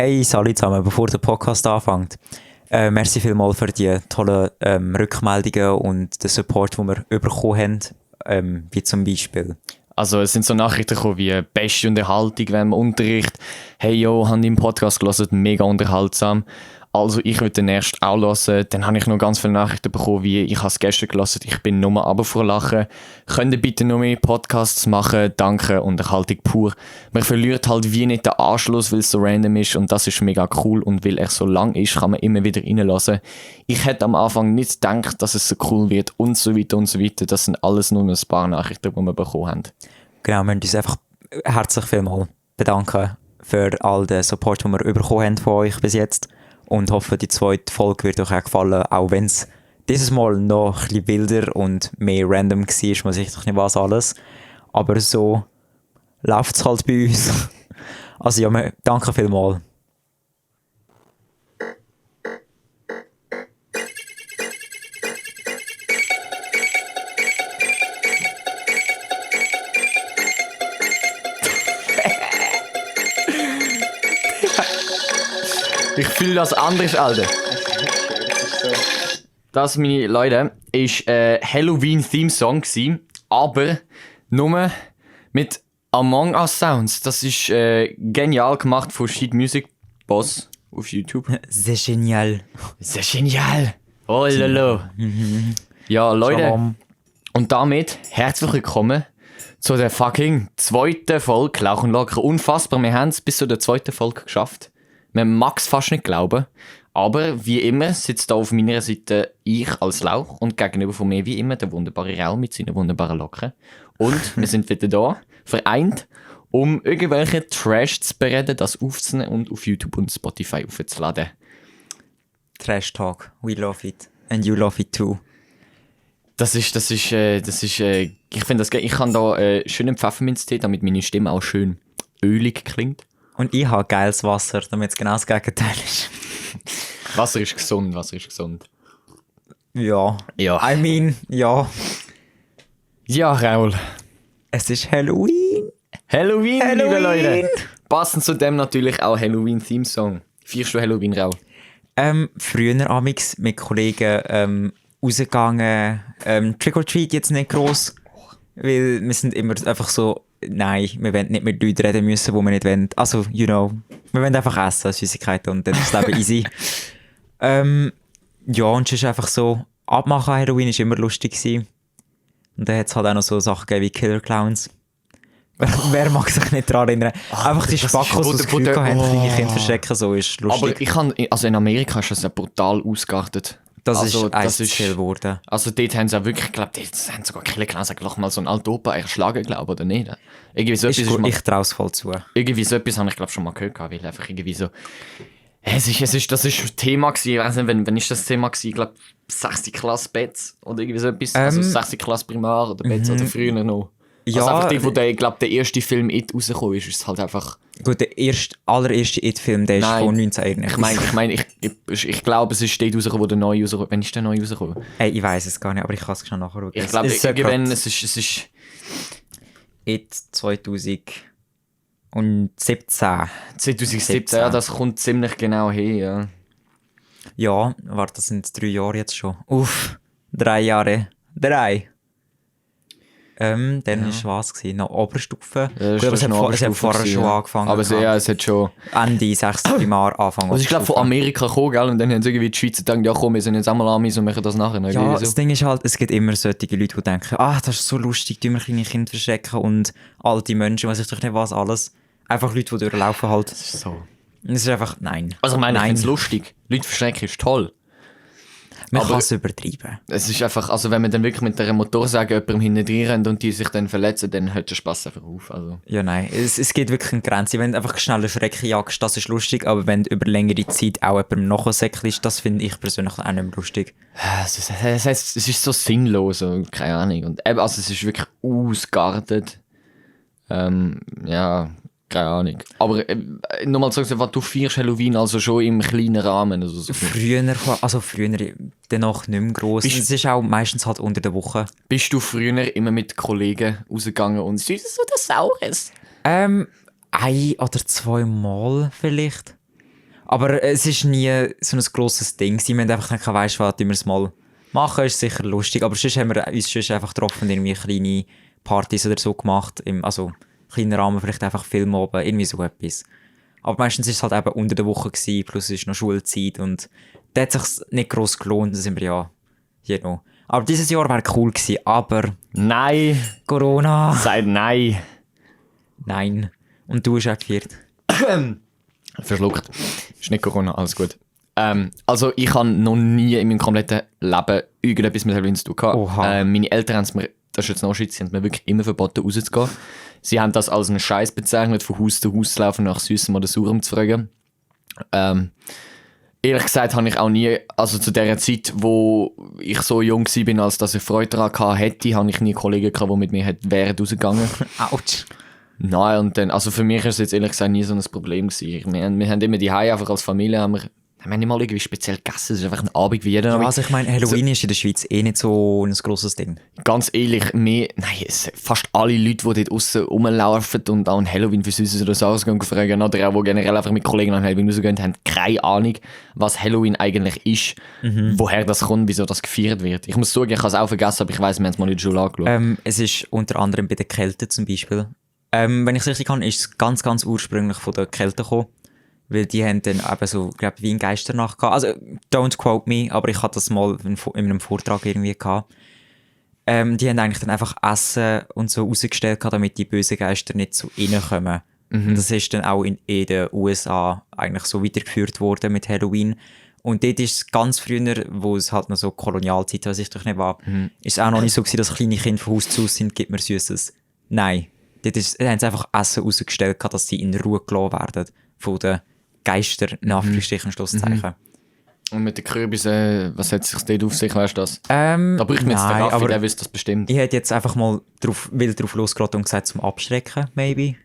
Hey, salut zusammen, bevor der Podcast anfängt. Merci vielmals für die tollen Rückmeldungen und den Support, den wir bekommen haben, wie zum Beispiel. Also es sind so Nachrichten gekommen wie beste Unterhaltung während dem Unterricht. Hey yo, haben im Podcast gehört, mega unterhaltsam. Also ich würde den erst auch hören. Dann habe ich noch ganz viele Nachrichten bekommen, wie ich habe es gestern gehört, ich bin nur aber vor Lachen. Könnt ihr bitte noch mehr Podcasts machen? Danke, Unterhaltung pur. Man verliert halt wie nicht den Anschluss, weil es so random ist und das ist mega cool und weil er so lang ist, kann man immer wieder reinlassen. Ich hätte am Anfang nicht gedacht, dass es so cool wird und so weiter und so weiter. Das sind alles nur ein paar Nachrichten, die wir bekommen haben. Genau, wir müssen uns einfach herzlich vielmals bedanken für all den Support, den wir bekommen haben von euch bis jetzt. Und hoffe, die zweite Folge wird euch auch gefallen, auch wenn es dieses Mal noch ein bisschen wilder und mehr random war, man sieht doch nicht was alles. Aber so läuft es halt bei uns. Also ja, danke vielmals. Ich fühle das anders, Alter. Das, meine Leute, ist ein Halloween-Theme-Song gewesen, aber nur mit Among Us Sounds. Das ist genial gemacht von Sheet Music Boss auf YouTube. Sehr genial. Sehr genial. Oh lolo. Ja, Leute. Shalom. Und damit herzlich willkommen zu der fucking zweiten Folge Lauch und Locker. Unfassbar, wir haben es bis zu der zweiten Folge geschafft. Man mag es fast nicht glauben. Aber wie immer sitzt da auf meiner Seite ich als Lauch und gegenüber von mir wie immer der wunderbare Raul mit seinen wunderbaren Locken. Und wir sind wieder da, vereint, um irgendwelche Trash zu bereden, das aufzunehmen und auf YouTube und Spotify aufzuladen. Trash Talk. We love it. And you love it too. Ich finde das geil. Ich kann da schönen Pfefferminztee, damit meine Stimme auch schön ölig klingt. Und ich habe geiles Wasser, damit es genau das Gegenteil ist. Wasser ist gesund, Wasser ist gesund. Ja. Ja. I mean, ja. Ja, Raul. Es ist Halloween. Halloween, liebe Halloween. Leute. Passend zu dem natürlich auch Halloween-Theme-Song. Feierst du Halloween, Raul? Früher amix mit Kollegen rausgegangen. Trick or Treat jetzt nicht gross. Weil wir sind immer einfach so, nein, wir wollen nicht mit Leuten reden müssen, die wir nicht wollen. Also, you know, wir wollen einfach essen, Süßigkeiten und dann ist das Leben easy. Ja, und es ist einfach so, abmachen Halloween war immer lustig gewesen. Und dann hat es halt auch noch so Sachen gegeben wie Killer Clowns. Wer mag sich nicht daran erinnern? Einfach die Spackos, die das Gefühl haben, kleine Kinder verstecken, so ist lustig. Aber also in Amerika ist das ja brutal ausgeartet. Das also, ist eins zu viel geworden. Also dort haben sie auch wirklich, ich glaube, dort haben sogar Killer Clowns gleich mal so einen alten Opa erschlagen, glaube oder nicht? Irgendwie so Ist etwas gut, ich traue es voll zu. Irgendwie so etwas habe ich glaube schon mal gehört, weil einfach irgendwie so... Das ist Thema gewesen, ich weiss nicht, wenn ist das Thema gewesen? Ich glaube 6. Klasse Betz oder irgendwie so etwas. Also 6. Klasse Primar oder Betz oder früher noch. Ja, also einfach die, wo der, glaub, der erste Film It rausgekommen ist, ist es halt einfach... Gut, der allererste It-Film, der ist Nein, von 1991. Ich glaube, es ist dort rausgekommen, wo der neue rausgekommen. Wann ist der neu rausgekommen? Hey, ich weiss es gar nicht, aber ich kann es schnell nachschauen. Ich glaube, irgendwann, es ist... It 2017. 2017, ja, das kommt ziemlich genau hin, ja. Ja, warte, das sind 3 Jahre jetzt schon. Uff, 3 Jahre. 3. Dann war was gewesen? Noch Oberstufe. Ja, Gut, aber es hat vorher schon angefangen. Aber es hat schon... Ende 6. Primar, Anfang Also ich glaube von Amerika gekommen, gell? Und dann haben sie irgendwie die Schweizer gedacht, ja komm, wir sind jetzt einmal Amis und machen das nachher. Ja, so. das Ding ist halt, es gibt immer solche Leute, die denken, das ist so lustig, tun wir kleine Kinder verstecken und alte Menschen, weiß ich doch nicht was alles. Einfach Leute, die durchlaufen halt. Das ist so. Und es ist einfach, nein. Also ich meine, ich Nein. finde es lustig. Leute verstecken ist toll. Man aber- kann es übertreiben. Es ist einfach, also wenn man dann wirklich mit einer Motorsäge jemandem hinten rennt und die sich dann verletzen, dann hört der Spaß einfach auf. Also. Ja, nein, es gibt wirklich eine Grenze. Wenn du einfach schnell Schrecken jagst, das ist lustig, aber wenn du über längere Zeit auch jemandem nachsäckelst, das finde ich persönlich auch nicht mehr lustig. Es ist so sinnlos, und keine Ahnung. Und eben, also es ist wirklich ausgeartet. Ja, keine Ahnung. Aber nochmal zurück, was du feierst Halloween, also schon im kleinen Rahmen. Also so. Früher, danach nicht mehr gross. Es ist auch meistens halt unter der Woche. Bist du früher immer mit Kollegen rausgegangen und Süßes oder Saures? Ein oder zwei Mal vielleicht. Aber es ist nie so ein grosses Ding. Wir haben einfach gedacht, weisst du was, wir es mal machen, ist sicher lustig. Aber sonst haben wir uns sonst einfach getroffen und irgendwie kleine Partys oder so gemacht. Also kleinen Rahmen, vielleicht einfach Filme oben, irgendwie so etwas. Aber meistens war es halt eben unter der Woche gewesen, plus es ist noch Schulzeit und da hat es sich nicht gross gelohnt, da sind wir ja hier noch. Aber dieses Jahr wäre cool gewesen, aber... Nein! Corona! Sag nein! Nein. Und du bist auch gefeiert? Verschluckt. Ist nicht Corona, alles gut. Also ich habe noch nie in meinem kompletten Leben irgendetwas mit Halloween zu tun gehabt. Meine Eltern haben es mir, das ist jetzt noch Schutz, sie haben mir wirklich immer verboten, rauszugehen. Sie haben das als einen Scheiß bezeichnet, von Haus zu Haus zu laufen, nach Süßem oder Saurem zu fragen. Ehrlich gesagt habe ich auch nie, also zu der Zeit, wo ich so jung war, als dass ich Freude daran hätte, habe ich nie Kollegen gehabt, die mit mir wären rausgegangen. Autsch. Nein, und dann, also für mich war es jetzt ehrlich gesagt nie so ein Problem gewesen. Wir haben immer die Hause einfach als Familie, haben wir nicht mal irgendwie speziell gegessen, es ist einfach ein Abend wie jeder. Ja, also ich meine, Halloween ist in der Schweiz eh nicht so ein grosses Ding. Ganz ehrlich, fast alle Leute, die dort draussen rumlaufen und auch an Halloween für Süßes oder Saures gehen fragen, oder auch die generell einfach mit Kollegen an Halloween rausgehen, haben keine Ahnung, was Halloween eigentlich ist, woher das kommt, wieso das gefeiert wird. Ich muss sagen, ich habe es auch vergessen, aber ich weiss, wir haben es mal in der Schule angeschaut. Es ist unter anderem bei der Kälte zum Beispiel. Wenn ich es richtig kann, ist es ganz, ganz ursprünglich von der Kälte gekommen. Weil die haben dann eben so, glaube ich, wie eine Geisternacht gehabt. Also, don't quote me, aber ich hatte das mal in einem Vortrag irgendwie gehabt. Die haben eigentlich dann einfach Essen und so rausgestellt, damit die bösen Geister nicht so reinkommen. Und das ist dann auch in den USA eigentlich so weitergeführt worden mit Halloween. Und dort ist es ganz früher, wo es halt noch so Kolonialzeit, was ich doch nicht war, ist es auch noch nicht so gewesen, dass kleine Kinder von Haus zu Haus sind, gibt mir Süßes. Nein. Dort haben sie einfach Essen rausgestellt, dass sie in Ruhe gelassen werden von den Geister, in Anführungsstrichen, Schlusszeichen. Und mit den Kürbissen, was hat sich dort auf sich, weißt du das? Da braucht man jetzt den Raffi, der wüsste das bestimmt. Ich hätte jetzt einfach mal drauf losgelassen und gesagt, zum Abschrecken, maybe.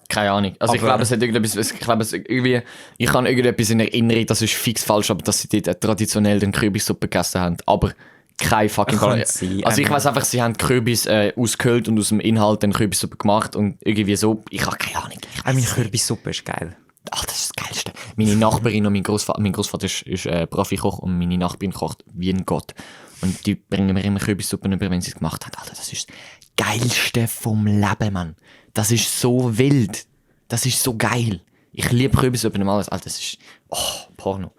Keine Ahnung. Also ich glaube, es hat irgendetwas, ich habe irgendetwas in Erinnerung, das ist fix falsch, aber dass sie dort traditionell den Kürbissuppe gegessen haben. Aber kein fucking Fall. Also ich weiss einfach, sie haben Kürbis ausgehöhlt und aus dem Inhalt den Kürbissuppe gemacht und irgendwie so, ich habe keine Ahnung. Meine Kürbissuppe ist geil. Ach, das ist das Geilste. Meine Nachbarin und mein Großvater ist Profikoch und meine Nachbarin kocht wie ein Gott. Und die bringen mir immer Kürbissuppen über, wenn sie es gemacht haben. Alter, das ist das Geilste vom Leben, Mann. Das ist so wild. Das ist so geil. Ich liebe Kürbissuppen und alles. Alter, das ist Porno.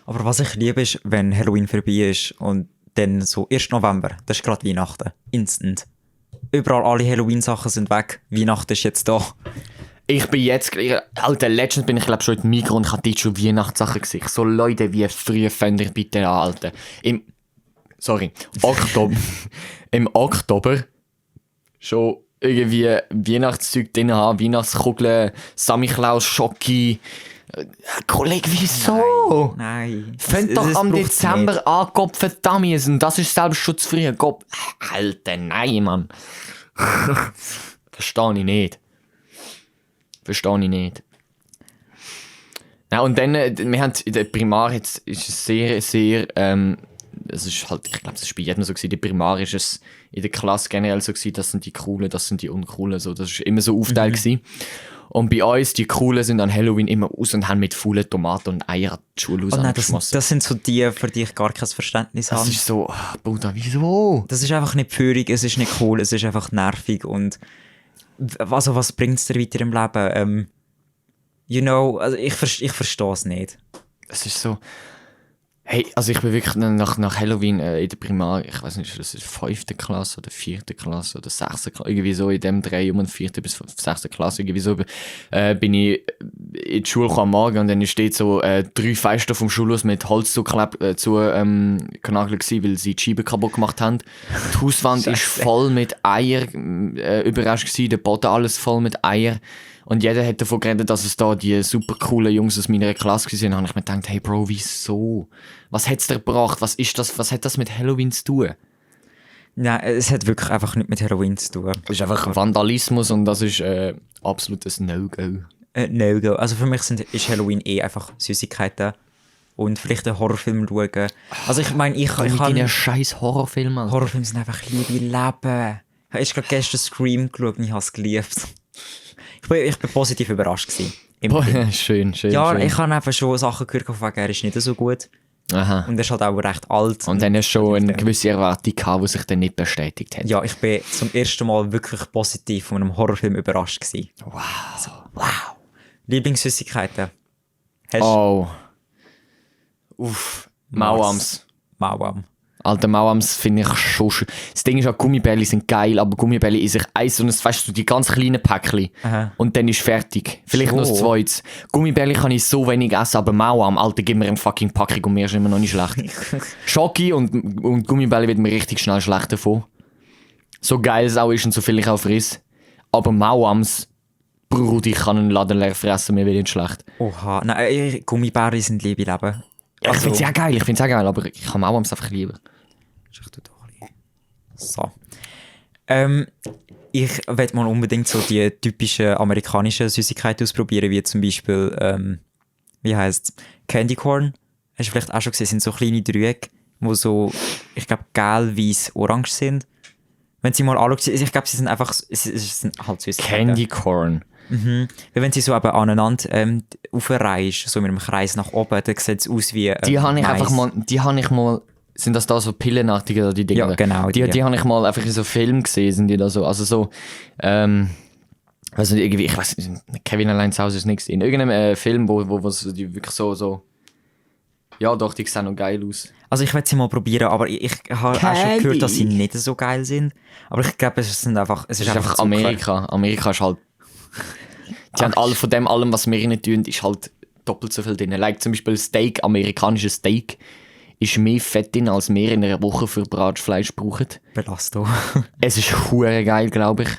Aber was ich liebe, ist, wenn Halloween vorbei ist und dann so 1. November, das ist gerade Weihnachten. Instant. Überall alle Halloween-Sachen sind weg. Weihnachten ist jetzt da. Ich bin jetzt, Alter, letztens bin ich glaube schon in den Migros und ich habe dort schon Weihnachtssachen gesehen. So Leute, wie früh fängt ihr bitte an, Alter. Im Oktober schon irgendwie Weihnachtszeug drin haben, Weihnachtskugeln, Samichlaus, Schoki. Kollege, wieso? Nein. Fängt doch am Dezember an, Gott verdammt, und das ist selbst schon zu früh. Gott, Alter, nein, Mann. Verstehe ich nicht. Ja, und dann, wir haben in der Primar, jetzt ist es sehr, sehr, es ist halt, ich glaube, das war bei jedem so gewesen, in der Primar ist es in der Klasse generell so gewesen, das sind die Coolen, das sind die Uncoolen, so, das war immer so aufgeteilt gewesen. Und bei uns, die Coolen sind an Halloween immer raus und haben mit faulen Tomaten und Eier an die Schule rausgeschmissen. Das sind so die, für die ich gar kein Verständnis habe. Das ist so, Bruder, wieso? Das ist einfach nicht führig, es ist nicht cool, es ist einfach nervig und also was bringt es dir weiter im Leben? Also ich verstehe es nicht. Es ist so... Hey, also ich bin wirklich nach Halloween in der Primar, ich weiß nicht, das ist 5. Klasse oder 4. Klasse oder 6. Klasse, irgendwie so in dem Dreh, um 4. bis 6. Klasse, irgendwie so, bin ich in die Schule am Morgen und dann steht so 3 Fenster vom Schulhaus mit Holz genagelt gewesen, weil sie die Scheibe kaputt gemacht haben. Die Hauswand ist voll mit Eier überrascht gewesen, der Boden alles voll mit Eier. Und jeder hat davon geredet, dass es da die super coolen Jungs aus meiner Klasse waren. Und habe ich mir gedacht, hey Bro, wieso? Was hat es dir gebracht? Was ist das? Was hat das mit Halloween zu tun? Nein, es hat wirklich einfach nichts mit Halloween zu tun. Das ist einfach Vandalismus und das ist absolut ein No-Go. No-Go. Also für mich ist Halloween einfach Süßigkeiten und vielleicht einen Horrorfilm schauen. Also ich meine, ich kann... deine scheiß Horrorfilme. Horrorfilme sind einfach Liebe, Leben. Ich habe gestern Scream geschaut und ich habe es geliebt. Ich bin positiv überrascht gewesen. Schön. Ja, schön. ich habe eben schon Sachen gehört, von wegen, er ist nicht so gut. Aha. Und er ist halt auch recht alt. Und dann hast du schon eine gewisse Erwartung gehabt, die sich dann nicht bestätigt hat. Ja, ich bin zum ersten Mal wirklich positiv von einem Horrorfilm überrascht gewesen. Wow. Wow. Lieblingssüßigkeiten? Hast du? Oh. Uff. Mauams. Mauam. Alter, Mauams finde ich schon schön. Das Ding ist auch, Gummibärli sind geil, aber Gummibärli ist eins und es weißt du, die ganz kleinen Päckchen. Aha. Und dann ist fertig. Vielleicht noch das So. zweites. Gummibärli kann ich so wenig essen, aber Mauam, Alter, gib mir eine fucking Packung und mir ist immer noch nicht schlecht. Schoki und Gummibärli wird mir richtig schnell schlecht davon. So geil es auch ist und so viel ich auch friss. Aber Mauams, Bruder, ich kann einen Laden leer fressen, mir wird nicht schlecht. Oha. Nein, Gummibärli sind Liebe Leben. Ja, ich finde es ja geil, aber ich kann Mauams einfach lieber. Ich tue doch ein bisschen. So. Ich will mal unbedingt so die typischen amerikanischen Süßigkeiten ausprobieren, wie zum Beispiel, wie heisst Candy Corn. Hast du vielleicht auch schon gesehen, sind so kleine Dreiecke, die so, ich glaube, gelb, weiß, orange sind. Wenn sie mal anschaust, ich glaube, sie sind einfach, es sind halt Süßigkeiten. Candy Corn. Weil wenn sie so eben aneinander aufreihst, so mit einem Kreis nach oben, dann sieht es aus wie Die habe ich Mais. einfach mal, sind das da so pillenartige oder die Dinge? Ja, genau, Die die. habe ich mal einfach in so Film gesehen, sind die da so, also so, also irgendwie, ich weiß nicht, Kevin allein zu Hause ist nichts in irgendeinem Film, wo so die wirklich so, ja doch, die sehen noch geil aus. Also ich werde sie mal probieren, aber ich habe auch schon gehört, dass sie nicht so geil sind. Aber ich glaube, es ist einfach Zucker. Amerika. Amerika ist halt, die haben alle von dem allem, was wir rein tun, ist halt doppelt so viel drin. Like zum Beispiel Steak, amerikanisches Steak, ist mehr Fett drin, als wir in einer Woche für Bratfleisch brauchen. Belastung. Es ist hure geil, glaube ich.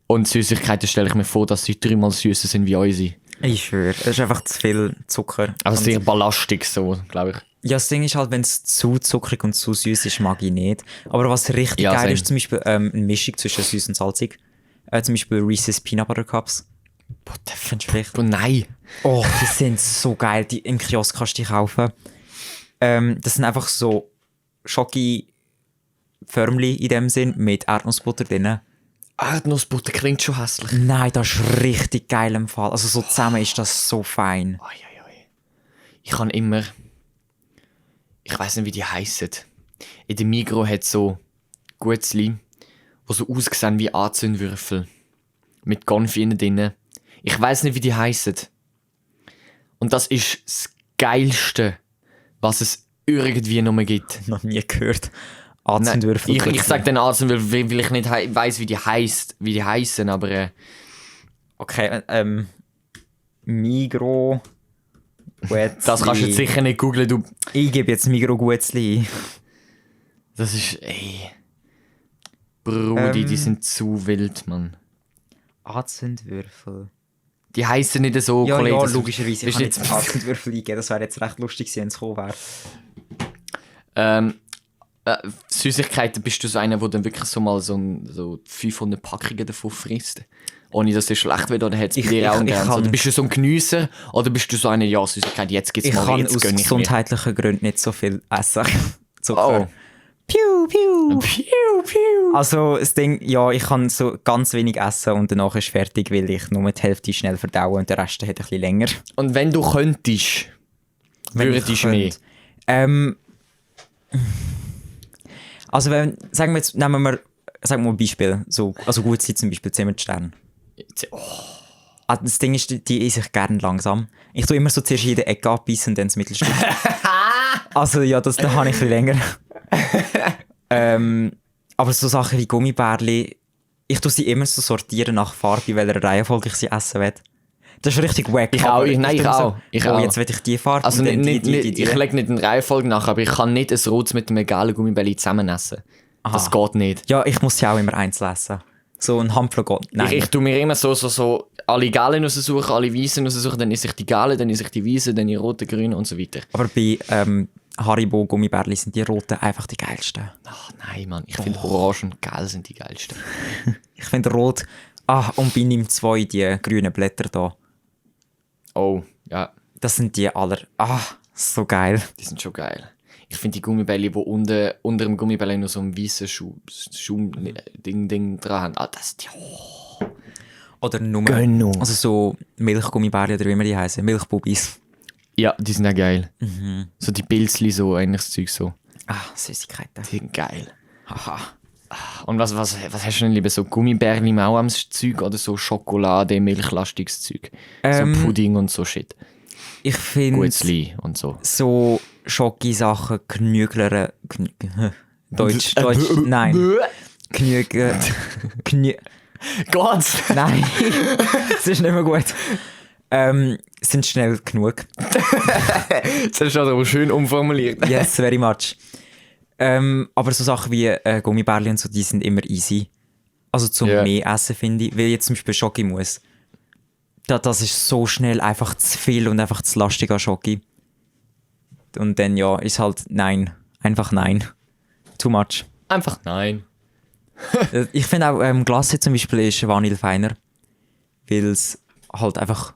Und Süßigkeiten stelle ich mir vor, dass sie 3-mal süßer sind wie unsere. Ich schwöre, es ist einfach zu viel Zucker. Aber Und- sehr ballastig so, glaube ich. Ja, das Ding ist halt, wenn es zu zuckrig und zu süß ist, mag ich nicht. Aber was richtig Ja, geil same. ist, zum Beispiel eine Mischung zwischen süß und salzig. Zum Beispiel Reese's Peanut Butter Cups. Boah, Findest du vielleicht? oh nein. Oh, die sind so geil. Die im Kiosk kannst du die kaufen. Das sind einfach so Schoki-Förmchen in dem Sinn mit Erdnussbutter drin. Erdnussbutter klingt schon hässlich. Nein, das ist richtig geil im Fall. Also so zusammen ist das so fein. Ich kann immer, ich weiß nicht, wie die heissen. In der Migros hat so Gutzli, die so aussehen wie Anzündwürfel. Mit Konfi innen drin. Ich weiß nicht, wie die heissen. Und das ist das Geilste, was es irgendwie noch gibt. Noch nie gehört. Anzündwürfel. Ich sage den Anzündwürfel, weil ich nicht weiss, wie die heissen, aber Okay, Migros Guetzli. das kannst du jetzt sicher nicht googlen, du. Ich gebe jetzt Migros Guetzli. Das ist, Brudi, die sind zu wild, Mann. Anzündwürfel. Die heissen nicht so, Ja, Kollege. ja, das- logischerweise. Ich ist kann jetzt- jetzt Anzündwürfel eingeben. Das wäre jetzt recht lustig gewesen, wenn es gekommen wäre. Süßigkeiten bist du so einer, der dann wirklich so mal so 500 Packungen davon frisst. Ohne dass es schlecht wird, oder hat es bei dir auch einen Grenze? Oder bist du so ein Geniesser, oder bist du so einer, ja, Süßigkeit, jetzt gibt's Ich mal, kann jetzt aus gönn ich mir. gesundheitlichen Gründen nicht so viel essen. Zucker. Oh. Piu, piu. Piu, piu. Also das Ding, ja, ich kann so ganz wenig essen und danach ist fertig, weil ich nur die Hälfte schnell verdaue und der Rest hat ein bisschen länger. Und wenn du könntest, würdest du mehr? Also wenn, sagen wir jetzt, nehmen wir ein Beispiel, so, also gut sind zum Beispiel 10 Sterne. Oh. Das Ding ist, die esse ich gerne langsam. Ich tue immer so zuerst jede Ecke abbeißen und dann das Mittelstück. Also ja, da habe ich ein bisschen länger. Aber so Sachen wie Gummibärli, ich tue sie immer so sortieren nach Farbe, in welcher Reihenfolge ich sie essen will. Das ist richtig wack. Ich auch, aber nein, ich tue auch. Ich auch. jetzt will ich die Farbe Also und dann nicht, die. ich lege nicht eine Reihenfolge nach, aber ich kann nicht ein rotes mit einem egalen Gummibärli zusammen essen. Das geht nicht. Ja, ich muss sie auch immer einzeln essen. So ein Hampflo geht. Nein. Ich tue mir immer so alle Galen raussuchen, alle Weißen raussuchen, dann esse ich die Galen, dann esse ich die Weißen, dann die roten, grünen und so weiter. Aber bei Haribo Gummibärli sind die roten einfach die geilsten. Ach nein, Mann, ich finde Orange und Gelb sind die geilsten. Ich finde rot. Und bei Nim 2 die grünen Blätter da. Oh, ja, Das sind die aller. So geil. die sind schon geil. Ich finde die Gummibärli, die unter dem Gummibärli noch so ein weißes Ding dran haben. Das ist die. Oder nur. Gönno. Also so Milchgummibärchen oder wie immer die heißen. Milchbubis. Ja, die sind auch geil. Mhm. So die Pilzli, so eigentlich das Zeug so. Ah, Süßigkeiten. Die sind geil. Haha. Und was hast du denn lieber? So Gummibärli, Mauams-Zeug oder so Schokolade, milchlastiges Zeug? So Pudding und so Shit. Ich finde Guetzli und so. so Schoki-Sachen, Knügler, Deutsch, nein. Knüge, Gott! nein, das ist nicht mehr gut. Sind schnell genug. Das hast du aber schön umformuliert. Yes, very much. Aber so Sachen wie Gummibärli und so, die sind immer easy. Also zum mehr essen, finde ich. Weil jetzt zum Beispiel Schokimus. Das ist so schnell einfach zu viel und einfach zu lastig an Schoki. Und dann ja, ist halt nein. Einfach nein. Too much. Einfach nein. Ich finde auch Glasse zum Beispiel ist Vanille feiner. Weil es halt einfach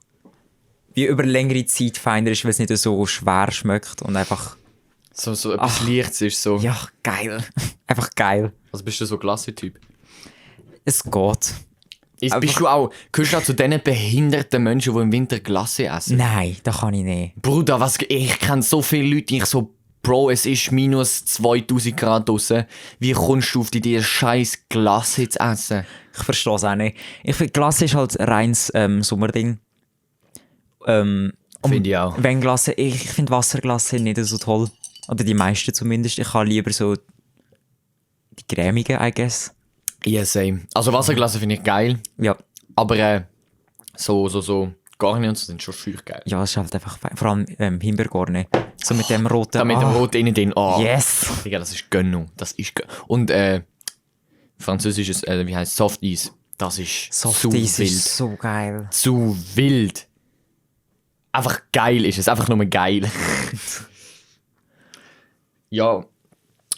wie über längere Zeit feiner ist, weil es nicht so schwer schmeckt und einfach... So etwas Leichtes ist so. Ja, geil. Einfach geil. Also bist du so Glasse-Typ? Es geht. Gehörst du auch zu diesen behinderten Menschen, die im Winter Glasse essen? Nein, das kann ich nicht. Bruder, ich kenne so viele Leute, die ich so... Bro, es ist minus 2000 Grad draussen. Wie kommst du auf die Idee, scheiß Glasse zu essen? Ich verstehe es auch nicht. Ich finde, Glasse ist halt reines Sommerding. Finde ich auch. Wenn Glasse, ich finde Wasserglasse nicht so toll. Oder die meisten zumindest. Ich habe lieber so die cremigen, I guess. Ja, same. Also Wasserglasse finde ich geil. Ja. Aber so Garne und so sind schon schön geil. Ja, es ist halt einfach fein. Vor allem Himbeergarne. So mit dem roten... Da mit dem roten innen drin. Oh. Yes! Digga, das ist Gönnung. Und französisches, wie heißt Softies. Das ist Softies zu wild. ist so geil. Zu wild. Einfach geil ist es. Einfach nur geil. Ja.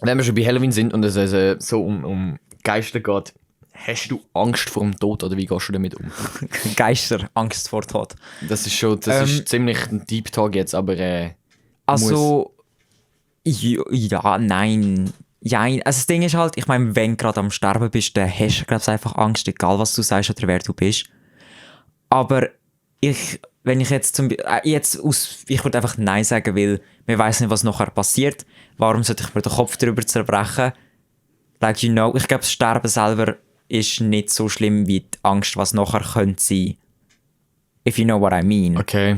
Wenn wir schon bei Halloween sind und es so um Geister geht, hast du Angst vor dem Tod oder wie gehst du damit um? Geister, Angst vor Tod. Das ist ziemlich ein Deep Talk jetzt, aber Also, ja, nein. Ja, also das Ding ist halt, ich meine, wenn du gerade am Sterben bist, dann hast du, glaube ich, einfach Angst, egal was du sagst oder wer du bist. Aber wenn ich jetzt ich würde einfach Nein sagen, weil man weiß nicht, was nachher passiert. Warum sollte ich mir den Kopf darüber zerbrechen? Like, ich glaube, das Sterben selber ist nicht so schlimm wie die Angst, was nachher könnte sein. If you know what I mean. Okay.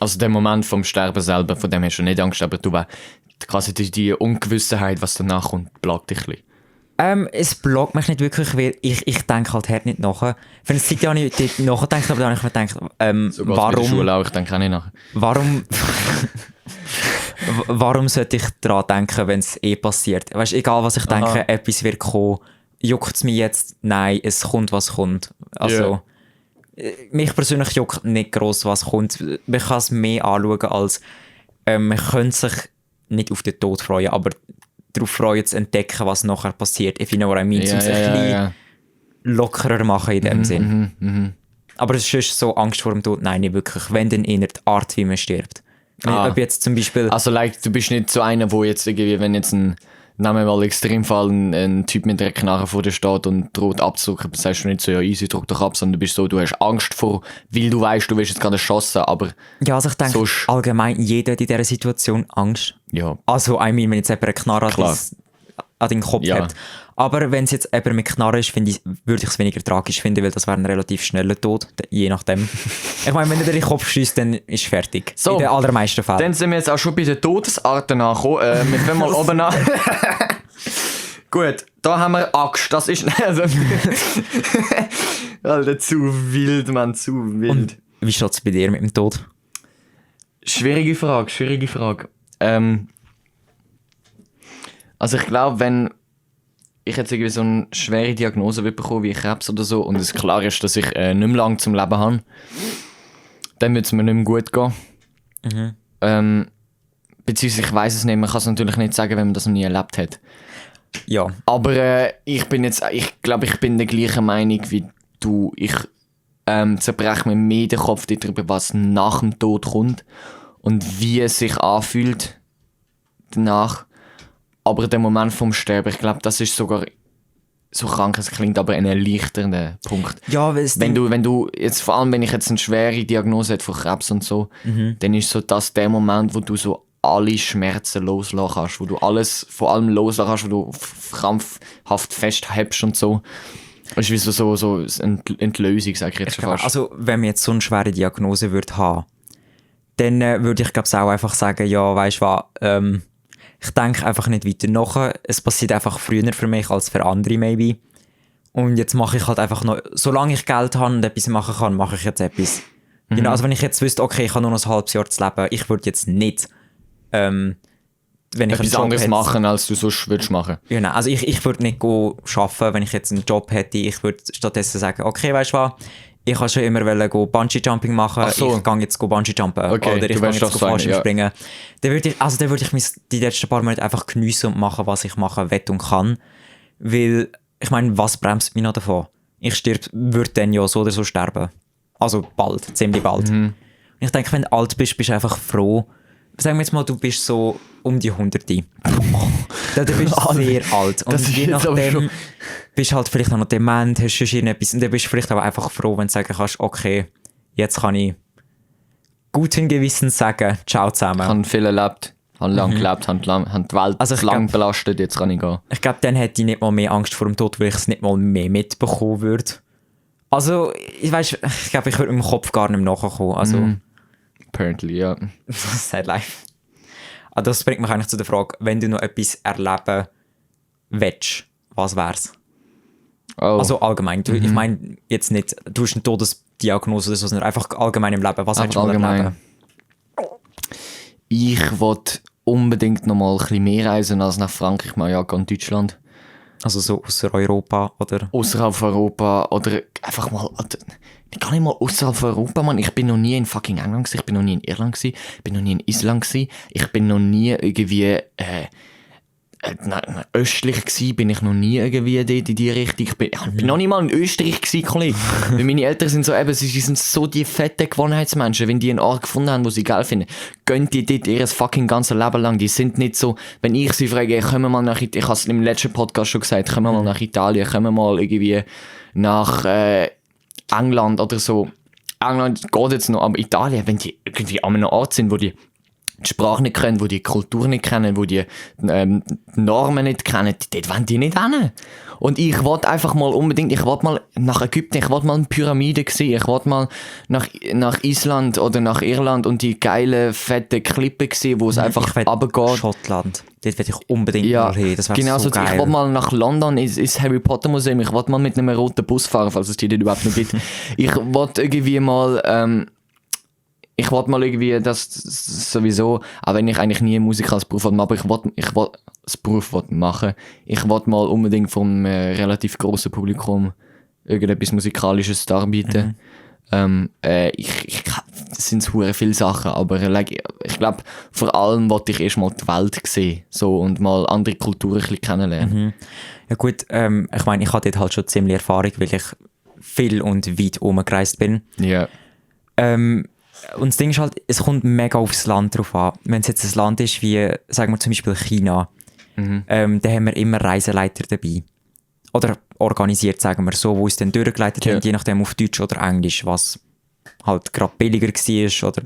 Also der Moment vom Sterben selber, von dem hast du nicht Angst, aber du quasi die Ungewissenheit, was danach kommt, plagt dich ein bisschen. Es blockt mich nicht wirklich, weil ich denke halt her nicht nach. Wenn es Zeit nicht dort nachdenkt, aber dann habe ich mir gedacht, Warum? Schule auch, ich denke auch nicht nach. Warum sollte ich daran denken, wenn es passiert? Weißt du, egal was ich denke, etwas wird kommen, juckt es mich jetzt? Nein, es kommt, was kommt. Also, mich persönlich juckt nicht gross, was kommt. Man kann es mehr anschauen als, man könnte sich nicht auf den Tod freuen, aber darauf freuen zu entdecken, was nachher passiert. If you know what I mean. Um es ein bisschen lockerer machen in dem Sinn. Aber es ist so Angst vor dem Tod, nein, nicht wirklich. Wenn dann eher die Art, wie man stirbt. Ob jetzt zum Beispiel... Also du bist nicht so einer, wo jetzt irgendwie, wenn jetzt nehmen wir mal Extremfall, ein Typ mit einer Knarre vor dir steht und droht abzudrücken, dann sagst du nicht so, ja easy, drück doch ab, sondern du bist so, du hast Angst vor, weil du weißt, du wirst jetzt gerade erschossen, aber... Ja, also ich denke, allgemein, jeder hat in dieser Situation Angst. Ja. Also, wenn jetzt jemand eine Knarre an den Kopf hat. Aber wenn es jetzt jemand mit Knarre ist, würde ich es weniger tragisch finden, weil das wäre ein relativ schneller Tod, je nachdem. Ich meine, wenn er den Kopf schießt, dann ist es fertig. So, in den allermeisten Fällen. Dann sind wir jetzt auch schon bei den Todesarten angekommen. Wir fangen mal oben an. Gut, da haben wir Axt. Das ist... Alter, zu wild, Mann, zu wild. Und wie steht es bei dir mit dem Tod? Schwierige Frage. Also ich glaube, wenn ich jetzt irgendwie so eine schwere Diagnose bekomme, wie Krebs oder so, und es klar ist, dass ich nicht mehr lange zum Leben habe, dann wird es mir nicht mehr gut gehen. Beziehungsweise ich weiss es nicht, man kann es natürlich nicht sagen, wenn man das noch nie erlebt hat. Ja. Aber ich glaube, ich bin der gleichen Meinung wie du. Ich zerbreche mir mehr den Kopf darüber, was nach dem Tod kommt und wie es sich anfühlt danach. Aber der Moment vom Sterben, ich glaube, das ist sogar so krank es klingt, aber ein erleichternder Punkt. Ja, weil es Wenn du jetzt, vor allem wenn ich jetzt eine schwere Diagnose hätte von Krebs und so, dann ist so das der Moment, wo du so alle Schmerzen loslassen kannst, wo du alles vor allem loslassen kannst, wo du krampfhaft festhältst und so. Das ist wie so eine Entlösung, sag ich jetzt schon fast. Also, wenn man jetzt so eine schwere Diagnose würde haben, dann würde ich glaube auch einfach sagen, ja, weißt du was, ich denke einfach nicht weiter nach. Es passiert einfach früher für mich als für andere, maybe. Und jetzt mache ich halt einfach noch, solange ich Geld habe und etwas machen kann, mache ich jetzt etwas. Genau, also wenn ich jetzt wüsste, okay, ich habe nur noch ein halbes Jahr zu leben, ich würde jetzt nicht, wenn ich etwas anderes machen, als du sonst würdest machen. Genau, also ich würde nicht arbeiten, wenn ich jetzt einen Job hätte. Ich würde stattdessen sagen, okay, weißt du was, ich wollte schon immer Bungee-Jumping machen, so. ich gehe jetzt Bungee-Jumpen Okay, oder ich gehe jetzt Fallschirmspringen. Ja. Dann würde ich die letzten paar Monate einfach geniessen und machen, was ich machen will und kann. Weil, ich meine, was bremst mich noch davon? Ich würde dann ja so oder so sterben. Also bald, ziemlich bald. Und ich denke, wenn du alt bist, bist du einfach froh. Sagen wir jetzt mal, du bist so um die 100. Dann bist du sehr alt. Und Das je nachdem bist du halt vielleicht auch noch dement, hast schon irgendetwas. Und dann bist du vielleicht auch einfach froh, wenn du sagen kannst, okay, jetzt kann ich guten Gewissens sagen, ciao zusammen. Ich habe viel erlebt, habe lange gelebt, habe die Welt lang belastet, jetzt kann ich gehen. Ich glaube, dann hätte ich nicht mal mehr Angst vor dem Tod, weil ich es nicht mal mehr mitbekommen würde. Also, ich glaube, ich würde im Kopf gar nicht mehr nachkommen. Also, Apparently, ja. sad life. Also das bringt mich eigentlich zu der Frage, wenn du noch etwas erleben willst, was wär's? Oh. Also allgemein. Ich meine jetzt nicht, du hast eine Todesdiagnose oder so, sondern einfach allgemein im Leben. Was willst du erleben? Ich wollte unbedingt noch mal ein bisschen mehr reisen als nach Frankreich, Mallorca und Deutschland. Also so außer Europa oder? Außerhalb Europa oder einfach mal... Gar nicht mal außerhalb Europa, Mann. Ich bin noch nie in fucking England gewesen, ich bin noch nie in Irland gewesen, ich bin noch nie in Island gewesen, ich bin noch nie irgendwie östlich gewesen, bin ich noch nie irgendwie dort in die Richtung. Ich bin noch nie mal in Österreich gewesen, Kollege. Weil meine Eltern sind so sie sind so die fetten Gewohnheitsmenschen, wenn die einen Ort gefunden haben, wo sie geil finden, gehen die dort ihr fucking ganzes Leben lang. Die sind nicht so, wenn ich sie frage, kommen wir mal nach Italien, ich habe es im letzten Podcast schon gesagt, kommen wir mal nach Italien, kommen wir mal irgendwie nach England oder so. England geht jetzt noch, aber Italien, wenn die irgendwie an einem Ort sind, wo die Sprache nicht kennen, wo die Kultur nicht kennen, wo die Normen nicht kennen, dort wollen die nicht hin. Und ich wollte einfach mal unbedingt, ich wollte mal nach Ägypten, ich wollte mal eine Pyramide sehen, ich wollte mal nach Island oder nach Irland und die geile, fette Klippe sehen, wo es einfach runtergeht. Schottland, dort will ich unbedingt mal hin, das wäre genau so geil. Ich wollte mal nach London ins Harry Potter Museum, ich wollte mal mit einem roten Bus fahren, falls es die dort überhaupt noch gibt. Ich wollte irgendwie mal... ich wollte mal irgendwie das sowieso, auch wenn ich eigentlich nie Musik als Beruf machen wollte, aber ich wollte als Beruf machen. Ich wollte mal unbedingt vom relativ grossen Publikum irgendetwas Musikalisches darbieten. Das sind hure viele Sachen, aber ich glaube, vor allem wollte ich erst mal die Welt sehen so, und mal andere Kulturen ein bisschen kennenlernen. Ja gut, ich meine, ich hatte dort halt schon ziemlich Erfahrung, weil ich viel und weit umgereist bin. Ja. Und das Ding ist halt, es kommt mega aufs Land drauf an. Wenn es jetzt ein Land ist wie, sagen wir zum Beispiel China, dann haben wir immer Reiseleiter dabei. Oder organisiert, sagen wir so, wo es dann durchgeleitet haben, je nachdem auf Deutsch oder Englisch, was halt gerade billiger war. Oder,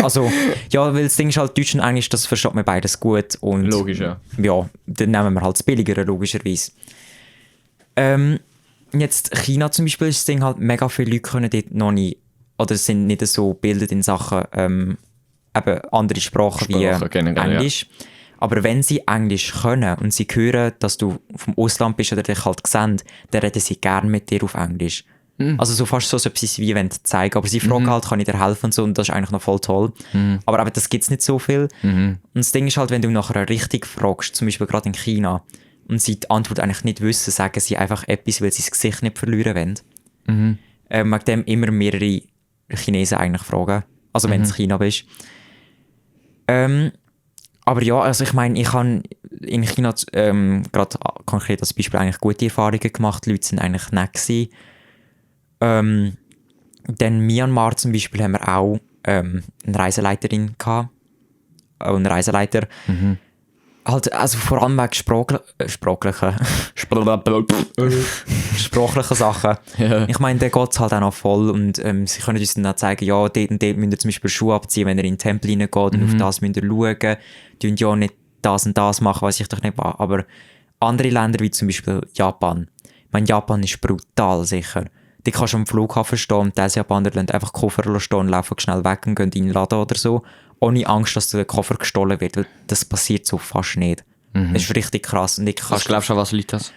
also, ja, weil das Ding ist halt, Deutsch und Englisch, das versteht man beides gut. Und, logisch, ja. Ja, dann nehmen wir halt das Billigere, logischerweise. Jetzt China zum Beispiel ist das Ding halt, mega viele Leute können dort noch nicht oder sind nicht so gebildet in Sachen eben andere Sprachen wie Englisch. Ja. Aber wenn sie Englisch können und sie hören, dass du vom Ausland bist oder dich halt sehen, dann reden sie gerne mit dir auf Englisch. Also so fast so etwas wie wenn sie zeigen. Aber sie fragen halt, kann ich dir helfen und so, und das ist eigentlich noch voll toll. Aber eben, das gibt es nicht so viel. Und das Ding ist halt, wenn du nach einer Richtung fragst, zum Beispiel gerade in China, und sie die Antwort eigentlich nicht wissen, sagen sie einfach etwas, weil sie das Gesicht nicht verlieren wollen. Wegen dem immer mehrere Chinesen eigentlich fragen. Also wenn es China bist. Aber ja, also ich meine, ich habe in China gerade konkret als Beispiel eigentlich gute Erfahrungen gemacht. Die Leute sind eigentlich nett gewesen. Dann Myanmar zum Beispiel haben wir auch eine Reiseleiterin gehabt. Einen Reiseleiter. Halt, also vor allem wegen sprachlichen Sachen. Ja. Ich meine, der geht es halt auch noch voll und sie können uns dann auch zeigen, ja, dort und dort müsst ihr zum Beispiel Schuhe abziehen, wenn ihr in den Tempel reingeht und auf das müsst ihr schauen. Tun ja nicht das und das machen, weiß ich doch nicht was. Aber andere Länder, wie zum Beispiel Japan, ich meine, Japan ist brutal sicher. Die kannst du am Flughafen stehen und diese Japaner lassen einfach Koffer stehen und laufen schnell weg und gehen in den Laden oder so, ohne Angst, dass der Koffer gestohlen wird, weil das passiert so fast nicht. Das ist richtig krass. Und Was glaubst du, an was liegt das?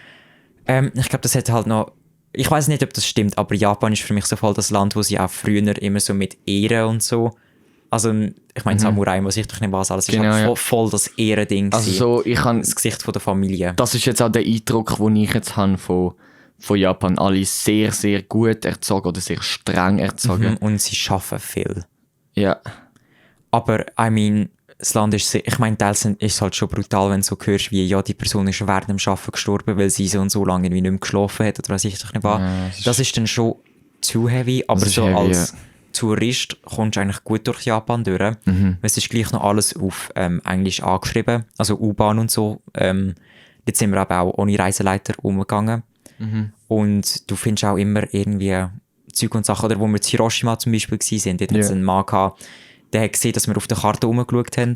ich glaube, das hat halt noch... Ich weiß nicht, ob das stimmt, aber Japan ist für mich so voll das Land, wo sie auch früher immer so mit Ehren und so... Also, ich meine, Samurai, was ich doch nicht was alles. Genau, ist halt ja. voll das Ehrending. Also gewesen. so, ich kann, Das Gesicht von der Familie. das ist jetzt auch der Eindruck, den ich jetzt habe von Japan. Alle sehr, sehr gut erzogen oder sehr streng erzogen. Und sie arbeiten viel. Ja. Aber, I mean, das Land ist... Ich meine, teils ist es halt schon brutal, wenn du so hörst, wie ja, die Person ist während dem Arbeiten gestorben, weil sie so und so lange irgendwie nicht mehr geschlafen hat oder weiß ich doch nicht was. Ja, das ist dann schon zu heavy, aber Das ist so heavy, als Tourist kommst du eigentlich gut durch Japan durch. Weil es ist gleich noch alles auf Englisch angeschrieben, also U-Bahn und so. Jetzt sind wir aber auch ohne Reiseleiter umgegangen. Und du findest auch immer irgendwie Zeug und Sachen, oder wo wir in Hiroshima zum Beispiel waren, dort hat es einen Mann gehabt, der hat gesehen, dass wir auf der Karte rumgeschaut haben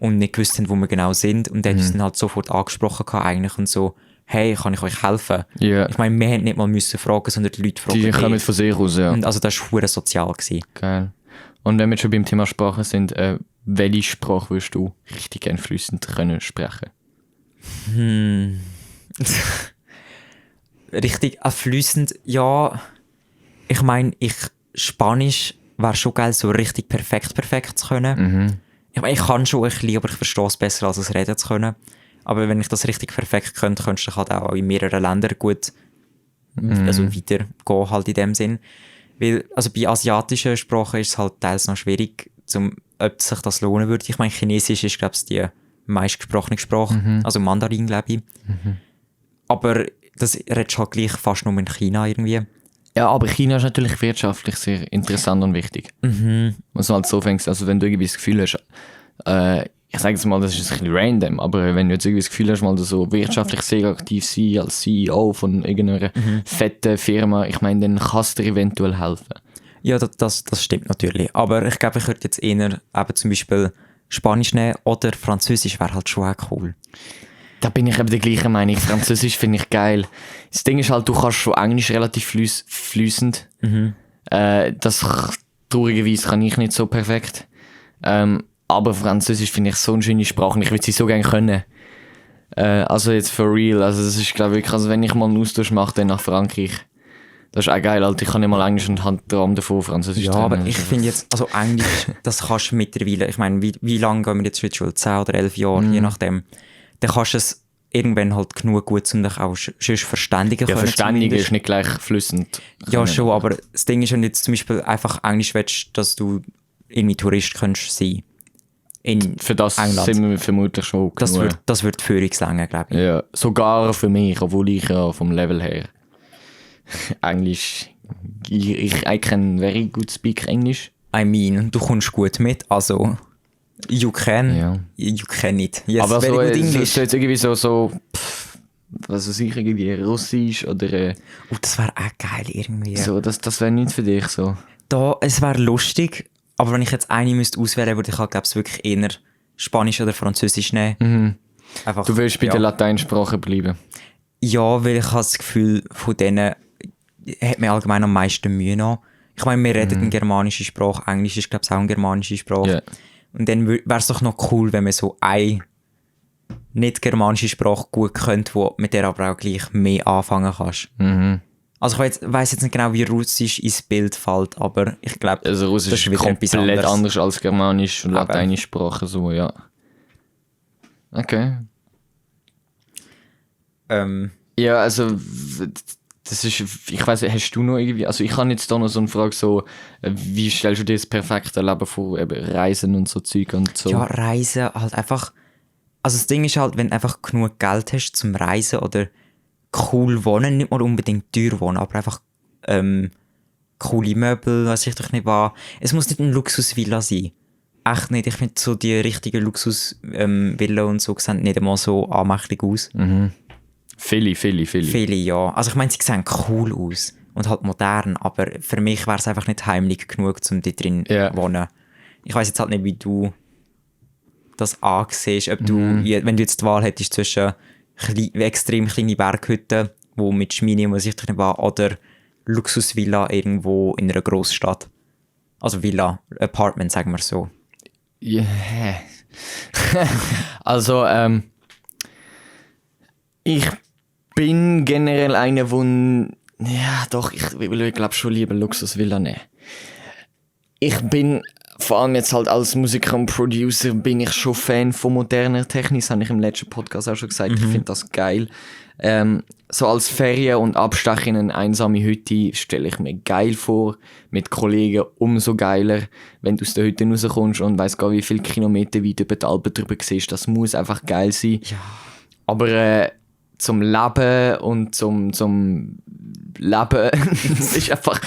und nicht gewusst haben, wo wir genau sind. Und der hat uns dann halt sofort angesprochen gehabt, eigentlich und so, hey, kann ich euch helfen? Ja. Ich meine, wir hätten nicht mal müssen fragen, sondern die Leute fragen. Die kommen von sich aus, ja. Und also das war verdammt sozial gewesen. Geil. Und wenn wir schon beim Thema Sprache sind, welche Sprache würdest du richtig gerne fließend können sprechen? Richtig fließend, ja. Ich meine, Spanisch wäre schon geil, so richtig perfekt zu können. Ich meine, ich kann schon ein bisschen, aber ich verstehe es besser, als es reden zu können. Aber wenn ich das richtig perfekt könnte, könntest du halt auch in mehreren Ländern gut also weitergehen, halt in dem Sinn. Weil, also bei asiatischen Sprachen ist es halt teils noch schwierig, ob sich das lohnen würde. Ich meine, Chinesisch ist, glaube ich, die meistgesprochene Sprache, also Mandarin, glaube ich. Aber das redest du halt gleich fast nur in China irgendwie. Ja, aber China ist natürlich wirtschaftlich sehr interessant und wichtig. Was du halt so fängst, also wenn du irgendwie das Gefühl hast, ich sage jetzt mal, das ist ein bisschen random, aber wenn du jetzt irgendwie das Gefühl hast, mal so wirtschaftlich sehr aktiv sein als CEO von irgendeiner fetten Firma, ich meine, dann kannst du dir eventuell helfen. Ja, das stimmt natürlich. Aber ich glaube, ich würde jetzt eher eben zum Beispiel Spanisch nehmen oder Französisch wäre halt schon auch cool. Da bin ich eben der gleichen Meinung. Französisch finde ich geil. Das Ding ist halt, du kannst schon Englisch relativ fließend. Traurigerweise kann ich nicht so perfekt. Aber Französisch finde ich so eine schöne Sprache und ich würde sie so gerne können. Also jetzt for real. Also das ist, glaube ich, also wenn ich mal einen Austausch mache, dann nach Frankreich. Das ist auch geil, Alter. Ich kann nicht mal Englisch und habe Traum davon, Französisch Ja, zu aber lernen. ich finde jetzt, also Englisch, das kannst du mittlerweile, ich meine, wie lange gehen wir jetzt in die Schule? 10 oder 11 Jahre, je nachdem. Dann kannst du es irgendwann halt genug gut, um dich auch sonst verständigen Ja, können. verständigen zumindest. ist nicht gleich flüssend. Ja, schon, aber das Ding ist, wenn du jetzt zum Beispiel einfach Englisch willst, dass du irgendwie Tourist könntest sein. In Für das England. sind wir vermutlich schon genug. Das wird Führungslänger, glaube ich. Ja, sogar für mich, obwohl ich ja vom Level her Englisch, I can very good speak English. I mean, du kommst gut mit, also you can it. Yes, Aber very so, good English. so jetzt irgendwie was weiß ich, irgendwie Russisch oder Das wäre auch geil irgendwie. so, das wäre nichts für dich so. Es wäre lustig, aber wenn ich jetzt eine müsste auswählen, würde ich halt, glaube ich, wirklich eher Spanisch oder Französisch nehmen. Einfach, Du willst bei der Lateinsprache bleiben. Ja, weil ich habe das Gefühl, von denen hat mir allgemein am meisten Mühe noch. Ich meine, wir reden eine germanische Sprache, Englisch ist, glaube ich, auch eine germanische Sprache. Yeah. Und dann wäre es doch noch cool, wenn man so eine nicht germanische Sprache gut könnte, mit der aber auch gleich mehr anfangen kannst. Also ich weiss jetzt nicht genau, wie Russisch ins Bild fällt, aber ich glaube, Also Russisch das ist wieder etwas komplett anderes. anders als Germanisch und Lateinische Sprache, so, ja. Okay. Ja, also das ist, ich weiss, hast du noch irgendwie, also ich habe jetzt da noch so eine Frage, so, wie stellst du dir das perfekte Leben vor, eben Reisen und so Zeug und so? Ja, Reisen halt einfach... Also das Ding ist halt, wenn du einfach genug Geld hast zum Reisen oder cool wohnen, nicht mal unbedingt teuer wohnen, aber einfach coole Möbel, weiß ich doch nicht was. Es muss nicht eine Luxusvilla sein. echt nicht. Ich finde so die richtigen Luxus-Villen und so sehen nicht einmal so anmächtig aus. Viele. Viele, ja. Also ich meine, sie sehen cool aus und halt modern, aber für mich wäre es einfach nicht heimlich genug, um dort drin zu wohnen. Ich weiss jetzt halt nicht, wie du das ansiehst, ob du, wenn du jetzt die Wahl hättest zwischen extrem kleine Berghütten, die mit Schmine und sichtlich nicht war, oder Luxusvilla irgendwo in einer Großstadt. Also Villa, Apartment, sagen wir so. Yeah. Also, ich bin generell einer, ich will glaube schon lieber Luxusvilla nehmen. Ich bin, vor allem jetzt halt als Musiker und Producer, bin ich schon Fan von moderner Technik, das habe ich im letzten Podcast auch schon gesagt, ich finde das geil. So als Ferien und Abstecher in eine einsame Hütte stelle ich mir geil vor, mit Kollegen umso geiler, wenn du aus der Hütte rauskommst und weiss gar wie viele Kilometer weit über die Alpen drüber siehst, das muss einfach geil sein. Ja. Aber zum Leben und zum Leben ist einfach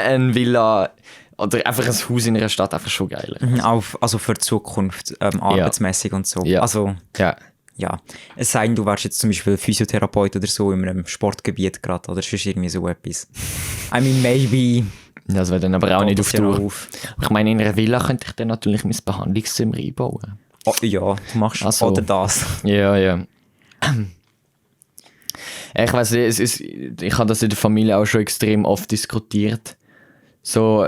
ein Villa oder einfach ein Haus in einer Stadt einfach schon geiler. Also für die Zukunft, arbeitsmäßig und so. Ja. Also, Ja. ja. Es sei denn, du wärst jetzt zum Beispiel Physiotherapeut oder so in einem Sportgebiet gerade oder sonst irgendwie so etwas. I mean, maybe. Das wäre dann aber auch nicht auf die Tour. Ich meine, in einer Villa könnte ich dann natürlich mein Behandlungszimmer einbauen. Oh, ja, du machst Also, oder das. Ja. Ich weiss nicht, ich habe das in der Familie auch schon extrem oft diskutiert. So,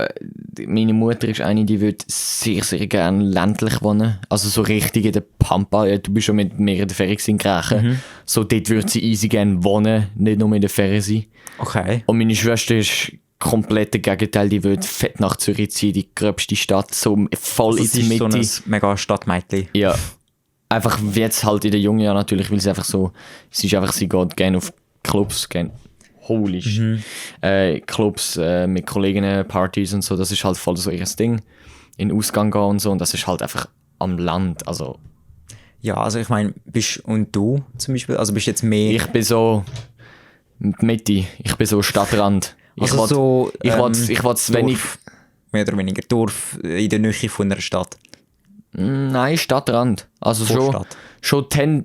meine Mutter ist eine, die würde sehr, sehr gerne ländlich wohnen. Also so richtig in der Pampa. Ja, du bist schon mit mir in der Ferien in Grächen. So, dort würde sie easy gerne wohnen, nicht nur in der Ferien sein. Okay. Und meine Schwester ist komplett das Gegenteil. Die würde fett nach Zürich ziehen, die gröbste Stadt, so voll Also in sie die Mitte. ist so ein mega Stadtmädchen. Ja. Einfach jetzt halt in den jungen Jahren natürlich, weil sie einfach so, sie geht gerne auf Clubs, Clubs mit Kolleginnen, Partys und so, das ist halt voll so ihr Ding. In den Ausgang gehen und so, und das ist halt einfach am Land, also. Ja, also ich meine, und du zum Beispiel, also bist jetzt mehr... Ich bin so Mitte, ich bin so Stadtrand. Ich also will wenig... Mehr oder weniger Dorf in der Nähe von einer Stadt. Nein, Stadtrand. Also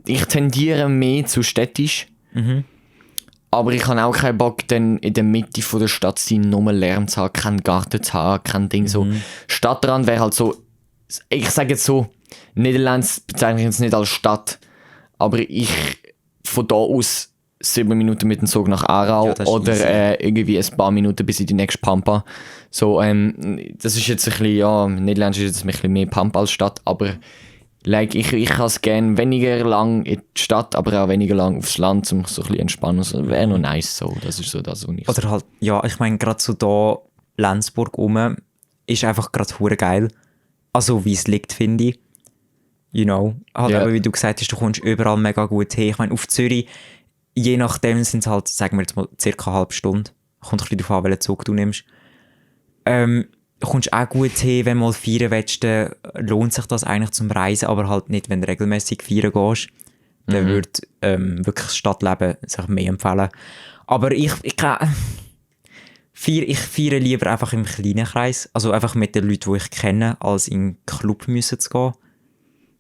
ich tendiere mehr zu städtisch. Aber ich habe auch keinen Bock, dann in der Mitte von der Stadt zu sein, nur Lärm zu haben, keinen Garten zu haben, kein Ding so. Stadtrand wäre halt so, ich sage jetzt so, Niederlands bezeichne ich jetzt nicht als Stadt, aber ich von da aus 7 Minuten mit dem Zug nach Aarau oder irgendwie ein paar Minuten bis in die nächste Pampa. So, das ist jetzt ein bisschen, ja, Niederland ist jetzt ein bisschen mehr Pampa als Stadt, aber ich kann es gerne weniger lang in die Stadt, aber auch weniger lang aufs Land, um so ein bisschen entspannen. Das wäre noch nice so, das ist so das, was ich Oder halt, ja, ich meine, gerade so da Lenzburg rum ist einfach gerade hure geil. Also wie es liegt, finde ich. You know, halt Ja. eben, wie du gesagt hast, du kommst überall mega gut hin. Ich meine, auf Zürich, je nachdem sind es halt, sagen wir jetzt mal, circa eine halbe Stunde. Kommt ein bisschen darauf an, welchen Zug du nimmst. Du kommst auch gut hin, wenn du mal feiern willst, dann lohnt sich das eigentlich zum Reisen, aber halt nicht, wenn du regelmäßig feiern gehst. Dann würde wirklich das Stadtleben sich mehr empfehlen. Aber ich feiere lieber einfach im kleinen Kreis, also einfach mit den Leuten, die ich kenne, als in einen Club müssen zu gehen.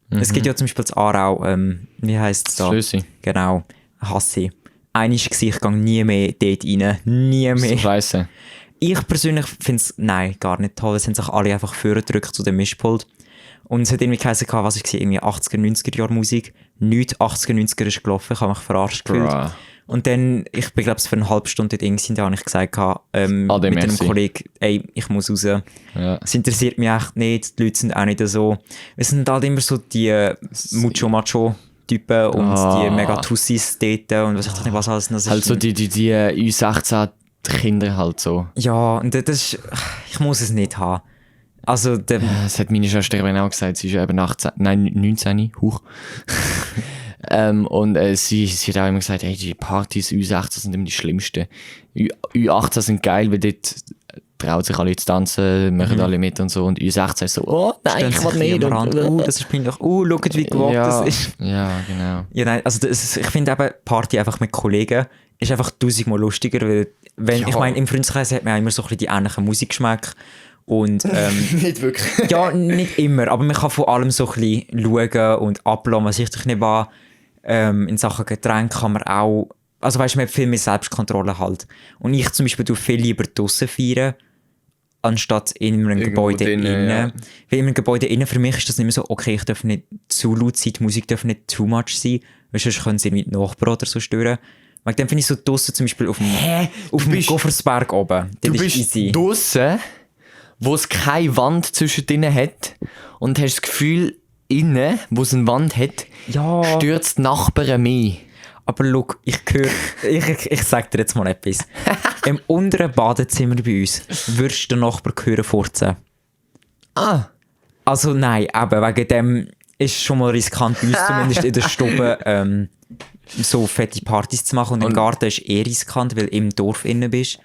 Es gibt ja zum Beispiel in Aarau, wie heisst es da? Schlüssi. Genau, hasse ich. Einmal war ich gehe nie mehr dort rein, nie mehr. So scheisse. Ich persönlich finde es, nein, gar nicht toll. Es haben sich alle einfach vorgedrückt zu dem Mischpult. Und es hat irgendwie geheißen, was ich irgendwie 80er, 90er Jahre Musik. Nichts 80er, 90er ist gelaufen, ich habe mich verarscht gefühlt. Bruh. Und dann, ich bin glaube ich für eine halbe Stunde dort gewesen, da habe ich gesagt, mit einem merci. Kollegen, ey, ich muss raus. Ja. Es interessiert mich echt nicht, die Leute sind auch nicht so. Es sind halt immer so die Macho-Typen und die mega Tussis dort und was ich nicht, was alles noch so. Halt so die U16 Kinder halt so. Ja, und das ist, ich muss es nicht haben. Also, Das hat meine Schwester eben auch gesagt, sie ist eben 19, huch. Und sie hat auch immer gesagt, hey, die Partys U16 sind immer die schlimmsten. U18 sind geil, weil dort trauen sich alle zu tanzen, machen alle mit und so. Und U16 ist so, oh nein, ich will nicht. Das ist peinlich. Schaut, wie gewagt das ist. Ja, genau. Ja, nein, also ich finde eben, Party einfach mit Kollegen ist einfach 1000-mal lustiger, weil ich meine, im Freundeskreis hat man ja immer so ein bisschen die ähnlichen Musikgeschmäcker Und, Nicht wirklich. ja, nicht immer, aber man kann vor allem so ein bisschen schauen und ablassen, was ich dich nicht war. In Sachen Getränk kann man auch, also weißt du, man hat viel mehr Selbstkontrolle halt. Und ich zum Beispiel tue viel lieber draussen feiern, anstatt in einem Irgendwo Gebäude drinnen, innen. ja. Weil in einem Gebäude innen, für mich ist das nicht mehr so, okay, ich darf nicht zu laut sein, die Musik darf nicht too much sein, weil sonst können sie mit Nachbarn oder so stören. Weil dann finde ich so draussen zum Beispiel auf dem Goffersberg oben. Du Das ist bist easy. draussen, wo es keine Wand zwischen denen hat und hast das Gefühl, innen, wo es eine Wand hat, Ja. stürzt die Nachbarn mehr. Aber schau, ich sag dir jetzt mal etwas. Im unteren Badezimmer bei uns würdest du den Nachbar hören furzen. Ah, Also nein, eben, wegen dem ist es schon mal riskant bei uns, zumindest in der Stube, so fette Partys zu machen. Und im Garten ist eh riskant, weil du im Dorf innen bist.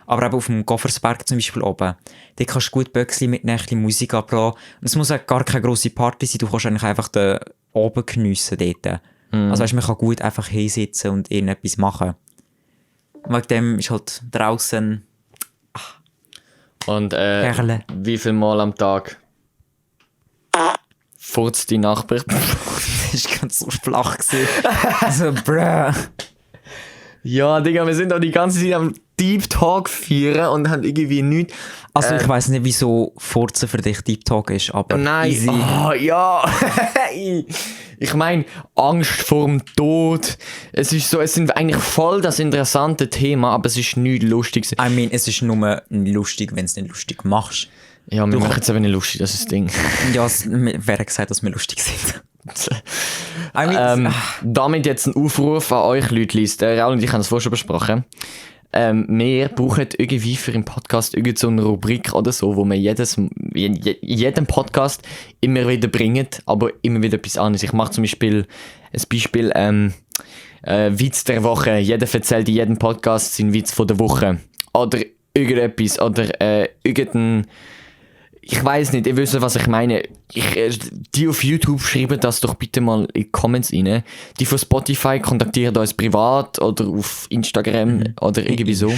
Aber eben auf dem Goffersberg zum Beispiel oben, da kannst du gut Böckchen mit ein bisschen Musik ablassen. Und es muss auch gar keine grosse Party sein, du kannst eigentlich einfach da oben geniessen dort. Also weißt, man kann gut einfach hinsitzen und irgendetwas machen. Und wegen dem ist halt draußen und Perle. wie viel Mal am Tag furzt die Nachbar? Das war ganz so flach. Also, bruh. Ja, Digga, wir sind doch die ganze Zeit am Deep Talk führen und haben irgendwie nichts. Also ich weiss nicht, wieso Furzen für dich Deep Talk ist, aber Nein, easy. oh, ja. Ich meine, Angst vor dem Tod. Es sind eigentlich voll das interessante Thema, aber es ist nichts Lustiges. I mean, es ist nur lustig, wenn du es nicht lustig machst. Ja, wir machen es aber nicht lustig, das ist das Ding. Ja, wer hat gesagt, dass wir lustig sind? I mean, Damit jetzt ein Aufruf an euch Leute liest. Raul und ich haben es vorher schon besprochen. Wir brauchen irgendwie für einen Podcast irgend so eine Rubrik oder so, wo wir jeden Podcast immer wieder bringen, aber immer wieder etwas anderes. Ich mache zum Beispiel ein Beispiel Witz der Woche. Jeder erzählt in jedem Podcast seinen Witz von der Woche. Oder irgendetwas. Oder irgendein... Ich weiß nicht, ihr wisst, was ich meine. Die auf YouTube schreiben das doch bitte mal in die Comments rein. Die von Spotify kontaktieren uns privat oder auf Instagram oder irgendwie so.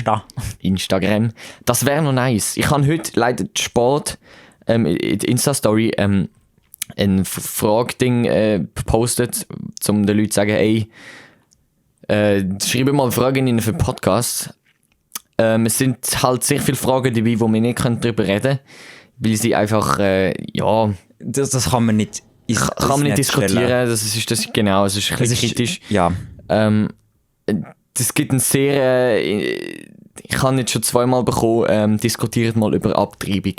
Instagram. Das wäre noch nice. Ich habe heute leider Sport in der Insta-Story ein Frage-Ding gepostet, um den Leuten zu sagen, ey, schreibe mal Fragen in für den Podcast. Es sind halt sehr viele Fragen dabei, wo wir nicht darüber reden können. Weil sie einfach, ja... Das kann man nicht... Kann man nicht diskutieren, das ist genau, es ist ein bisschen kritisch. Ja. Es gibt ein sehr... ich habe jetzt schon zweimal bekommen, diskutiert mal über Abtreibung.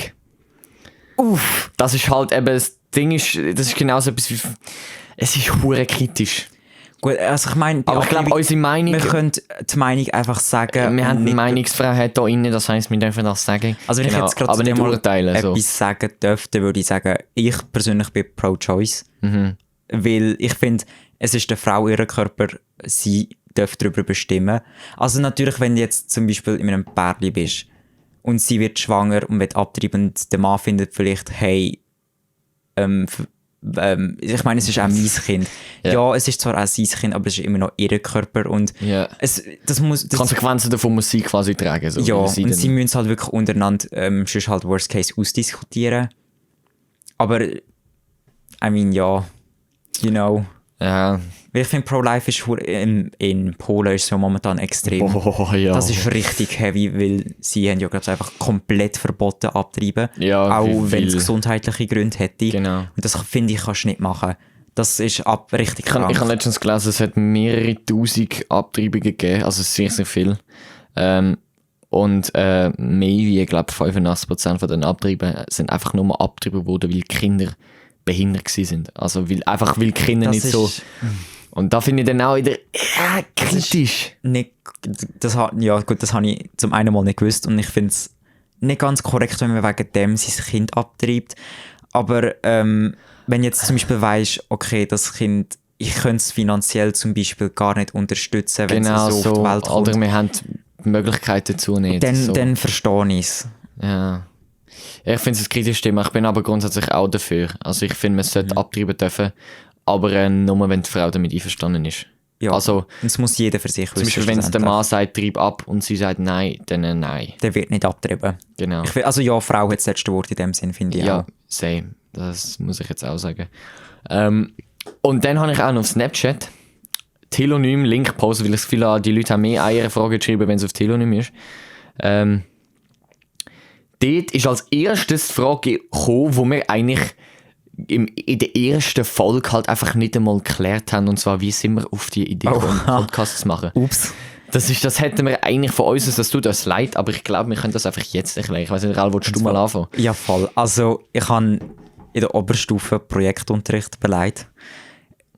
Uff. Das ist halt eben, das Ding ist, das ist genauso etwas wie... Es ist hure kritisch. Gut, also ich meine... Aber ich glaube, unsere Meinung... Wir können die Meinung einfach sagen... Wir haben eine Meinungsfreiheit da drin, das heisst, wir dürfen das sagen. Also wenn ich jetzt gerade aber nicht urteilen, so. etwas sagen dürfte, würde ich sagen, ich persönlich bin pro-choice. Weil ich finde, es ist der Frau ihr Körper, sie darf darüber bestimmen. Also natürlich, wenn du jetzt zum Beispiel in einem Pärchen bist und sie wird schwanger und wird abtreiben und der Mann findet vielleicht, hey, ich meine, es ist auch mein Kind. Ja, es ist zwar auch sein Kind, aber es ist immer noch ihr Körper und Konsequenzen davon muss sie quasi tragen. So, ja, und sie müssen es halt wirklich untereinander sonst halt Worst Case ausdiskutieren. Aber, I mean, ja, you know. Ja. Weil ich finde, Pro-Life ist in Polen ist so momentan extrem. Oh, ja. Das ist richtig heavy, weil sie haben ja gerade einfach komplett verboten abtreiben. Ja, auch wenn es gesundheitliche Gründe hätte. Genau. Und das finde ich, kannst du nicht machen. Das ist richtig krank. Ich habe letztens gelesen, es hat mehrere tausend Abtreibungen gegeben, also sehr, sehr viel. Und mehr wie, ich glaube, 85% von den Abtreiben sind einfach nur abgetrieben worden, weil Kinder behindert sind. Also weil Kinder das nicht so... Und da finde ich dann auch wieder kritisch. Das habe ich zum einen mal nicht gewusst und ich finde es nicht ganz korrekt, wenn man wegen dem sein Kind abtreibt. Aber wenn jetzt zum Beispiel weisst, okay, das Kind, ich könnte es finanziell zum Beispiel gar nicht unterstützen, wenn genau, es so auf die Welt kommt. Oder wir haben die Möglichkeit dazu nicht. Dann verstehe ich es. Ja. Ich finde es ein kritisches Thema, ich bin aber grundsätzlich auch dafür. Also ich finde, man sollte abtreiben dürfen, aber nur wenn die Frau damit einverstanden ist. Ja, Also, es muss jeder für sich wissen. zum Beispiel, wenn es der schlussendlich. Mann sagt, treib ab und sie sagt nein, dann nein. Der wird nicht abtreiben. Genau. Also ja, Frau hat das letzte Wort in dem Sinn, finde ich Ja, auch. same. Das muss ich jetzt auch sagen. Und dann habe ich auch noch auf Snapchat Telonym-Link gepostet, weil ich das Gefühl habe, die Leute haben mehr Eier Fragen geschrieben, wenn es auf Telonym ist. Dort ist als erstes die Frage gekommen, wo wir eigentlich in der ersten Folge halt einfach nicht einmal geklärt haben, und zwar, wie sind wir auf die Idee gekommen, Podcasts zu machen. Ups. Das hätten wir eigentlich von uns, das tut uns leid, aber ich glaube, wir können das einfach jetzt erklären. Ich weiß nicht, Raul, willst du mal anfangen? Ja, voll. Also, ich habe in der Oberstufe Projektunterricht beleidigt.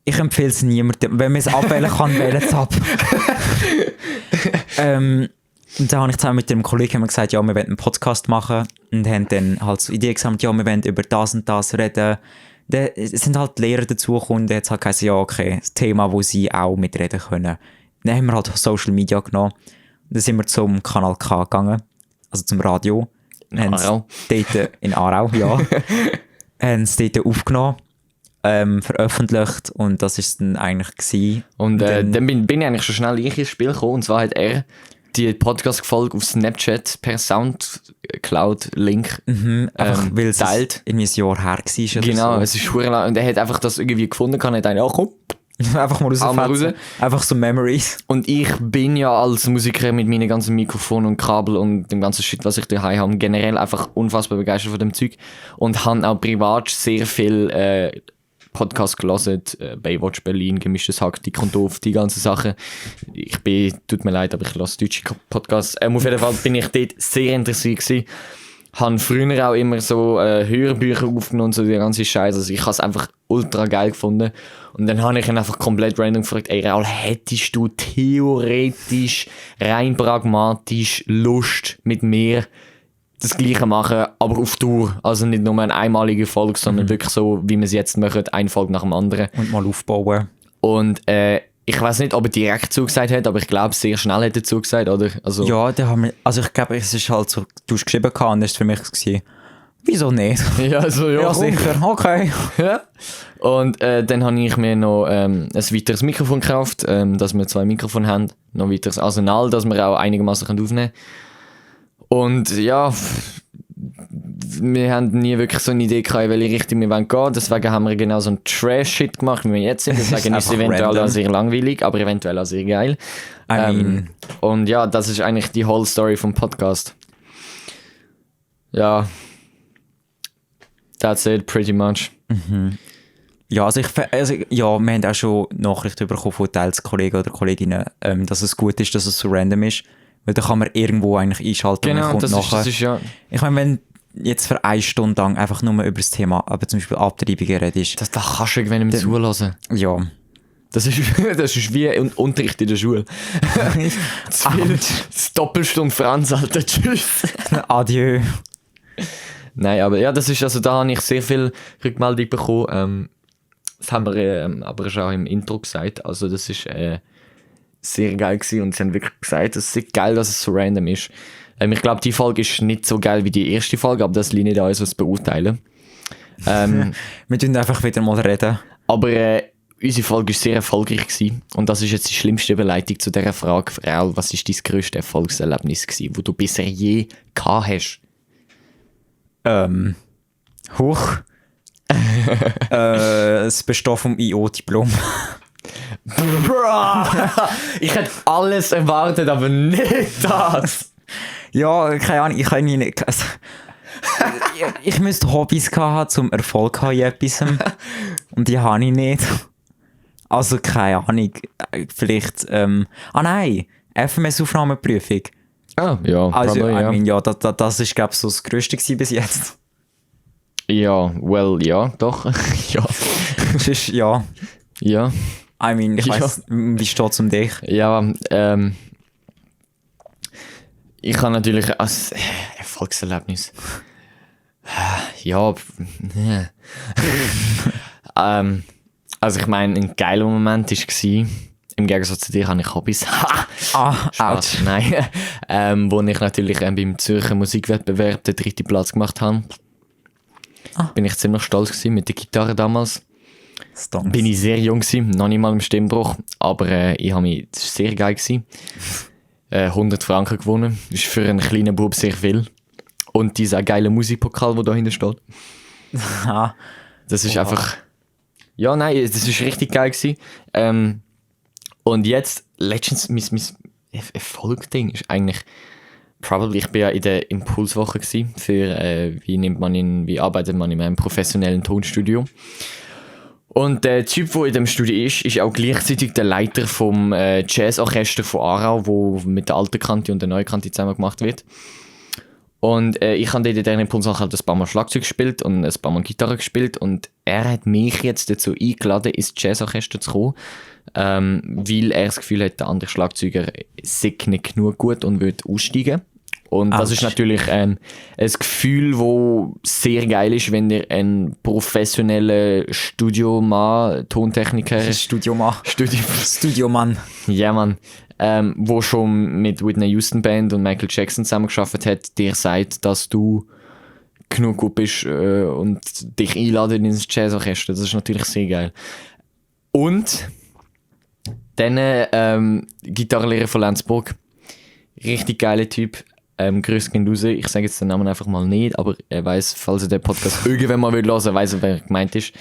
Ich empfehle es niemandem. Wenn man es abwählen kann, wählen es ab. Und dann habe ich zusammen mit dem Kollegen gesagt, ja, wir wollen einen Podcast machen. Und haben dann halt so Ideen gesammelt, ja, wir wollen über das und das reden. Es sind halt Lehrer dazugekommen. Dann hat es halt gesagt, ja, okay, das Thema, wo sie auch mitreden können. Dann haben wir halt Social Media genommen. Dann sind wir zum Kanal K gegangen, also zum Radio. In Aarau. Dort in Aarau, ja. Haben es dort aufgenommen, veröffentlicht, und das war es dann eigentlich gewesen. Und dann bin ich eigentlich schon schnell ins Spiel gekommen, und zwar hat er die Podcast-Folge auf Snapchat per Soundcloud-Link Einfach weil es teilt. irgendwie ein Jahr her war. Genau, oder es ist verdammt lang. Und er hat einfach das irgendwie gefunden, kann er dann auch komm. so. Einfach mal Auch mal rausfetzen. raus. Einfach so Memories. Und ich bin ja als Musiker mit meinen ganzen Mikrofonen und Kabel und dem ganzen Shit, was ich daheim habe, generell einfach unfassbar begeistert von dem Zeug. Und habe auch privat sehr viel Podcasts gelesen, Baywatch Berlin, Gemischtes Hack, Dick und Doof, die ganzen Sachen. Tut mir leid, aber ich lasse deutsche Podcasts. Auf jeden Fall bin ich dort sehr interessiert gewesen. Habe früher auch immer so Hörbücher aufgenommen und so die ganze Scheiße. Also ich habe es einfach ultra geil gefunden. Und dann habe ich ihn einfach komplett random gefragt, ey Raul, hättest du theoretisch, rein pragmatisch Lust mit mir das Gleiche machen, aber auf Tour. Also nicht nur eine einmalige Folge, sondern wirklich so, wie wir es jetzt machen, eine Folge nach dem anderen. Und mal aufbauen. Und ich weiß nicht, ob er direkt zugesagt hat, aber ich glaube, sehr schnell hat er zugesagt, oder? Also, Ja, da haben wir, also ich glaube, es ist halt so, du hast geschrieben gehabt, und das war für mich gewesen, wieso nicht? ja, also, Ja, sicher, okay. Ja. Und dann habe ich mir noch ein weiteres Mikrofon gekauft, dass wir 2 Mikrofone haben, noch ein weiteres Arsenal, dass wir auch einigermaßen aufnehmen können. Und ja, wir haben nie wirklich so eine Idee gehabt, in welche Richtung wir gehen wollen. Deswegen haben wir genau so einen Trash-Shit gemacht, wie wir jetzt sind. Deswegen ist es eventuell random. auch sehr langweilig, aber eventuell auch sehr geil. I mean, Und ja, das ist eigentlich die whole Story vom Podcast. Ja. That's it, pretty much. ja, also ja, wir haben auch schon Nachrichten bekommen von Teilskollegen oder Kolleginnen, dass es gut ist, dass es so random ist. Weil da kann man irgendwo eigentlich einschalten und Genau, man kommt das ist ja... Ich meine, wenn jetzt für 1 Stunde lang einfach nur über das Thema, aber zum Beispiel Abtreibungen redest, Da kannst du irgendwann nicht mehr zuhören. ja. Das ist wie Unterricht in der Schule. Das Doppelstunde Franz, Alter, tschüss. Adieu. Nein, aber ja, das ist, also da habe ich sehr viel Rückmeldung bekommen. Das haben wir aber schon auch im Intro gesagt. Also das ist sehr geil gewesen, und sie haben wirklich gesagt, es ist geil, dass es so random ist. Ich glaube, die Folge ist nicht so geil wie die erste Folge, aber das liegt nicht an uns, was beurteilen. Wir tun einfach wieder mal reden. Aber unsere Folge war sehr erfolgreich gewesen. Und das ist jetzt die schlimmste Überleitung zu dieser Frage. Raul, was war dein grösstes Erfolgserlebnis gewesen, das du bisher je gehabt hast? Hoch. Das Bestehen vom IO-Diplom. Ich hätte alles erwartet, aber nicht das. Ja, keine Ahnung, ich kann nicht. Also, ich müsste Hobbys haben, zum Erfolg haben in etwas. Und die habe ich nicht. Also keine Ahnung. Vielleicht. Nein! FMS-Aufnahmeprüfung. Ah, ja, Also, probably, ja. I mean, ja, das ist, glaube ich, so das Größte gewesen bis jetzt. Ja, well, ja, doch. Ja. Sonst, ja. Ja. I mean, ich Ja. weiss, wie steht es um dich? Ja, ich habe natürlich als Erfolgserlebnis. Ja. Also ich meine, ein geiler Moment war, im Gegensatz zu dir habe ich Hobbys. Ouch. Nein. Wo ich natürlich beim Zürcher Musikwettbewerb den 3. Platz gemacht habe. Bin ich ziemlich stolz gewesen mit der Gitarre damals. Stonks. Bin ich sehr jung gewesen, noch nicht mal im Stimmbruch, aber ich habe mich, das war sehr geil gewesen. 100 Franken gewonnen, ist für einen kleinen Bub sehr viel. Und dieser geile Musikpokal, der dahinter steht. Ah, Das ist einfach, ja nein, das ist richtig geil gewesen. Und jetzt, letztens, mein Erfolgding ist eigentlich, ich bin ja in der Impulswoche gewesen für, wie arbeitet man in einem professionellen Tonstudio. Und der Typ, der in dem Studio ist auch gleichzeitig der Leiter vom Jazzorchester von Aarau, wo mit der alten Kante und der neuen Kante zusammen gemacht wird. Und ich habe dort in dieser Impulswoche halt ein paar Mal Schlagzeug gespielt und ein paar Mal Gitarre gespielt. Und er hat mich jetzt dazu eingeladen, ins Jazzorchester zu kommen, weil er das Gefühl hat, der andere Schlagzeuger sei nicht genug gut und würde aussteigen. Und das ist natürlich ein Gefühl, das sehr geil ist, wenn ihr einen professionellen Studiomann, Tontechniker... Studiomann. Ja, Mann. Wo schon mit Whitney Houston Band und Michael Jackson zusammengearbeitet hat, dir sagt, dass du genug gut bist und dich einladen ins Jazzorchester. Das ist natürlich sehr geil. Und dann Gitarrenlehrer von Lenzburg. Richtig geiler Typ. Grüß gehen raus. Ich sage jetzt den Namen einfach mal nicht, aber er weiss, falls er den Podcast irgendwann mal hören will, weiss er, wer gemeint ist.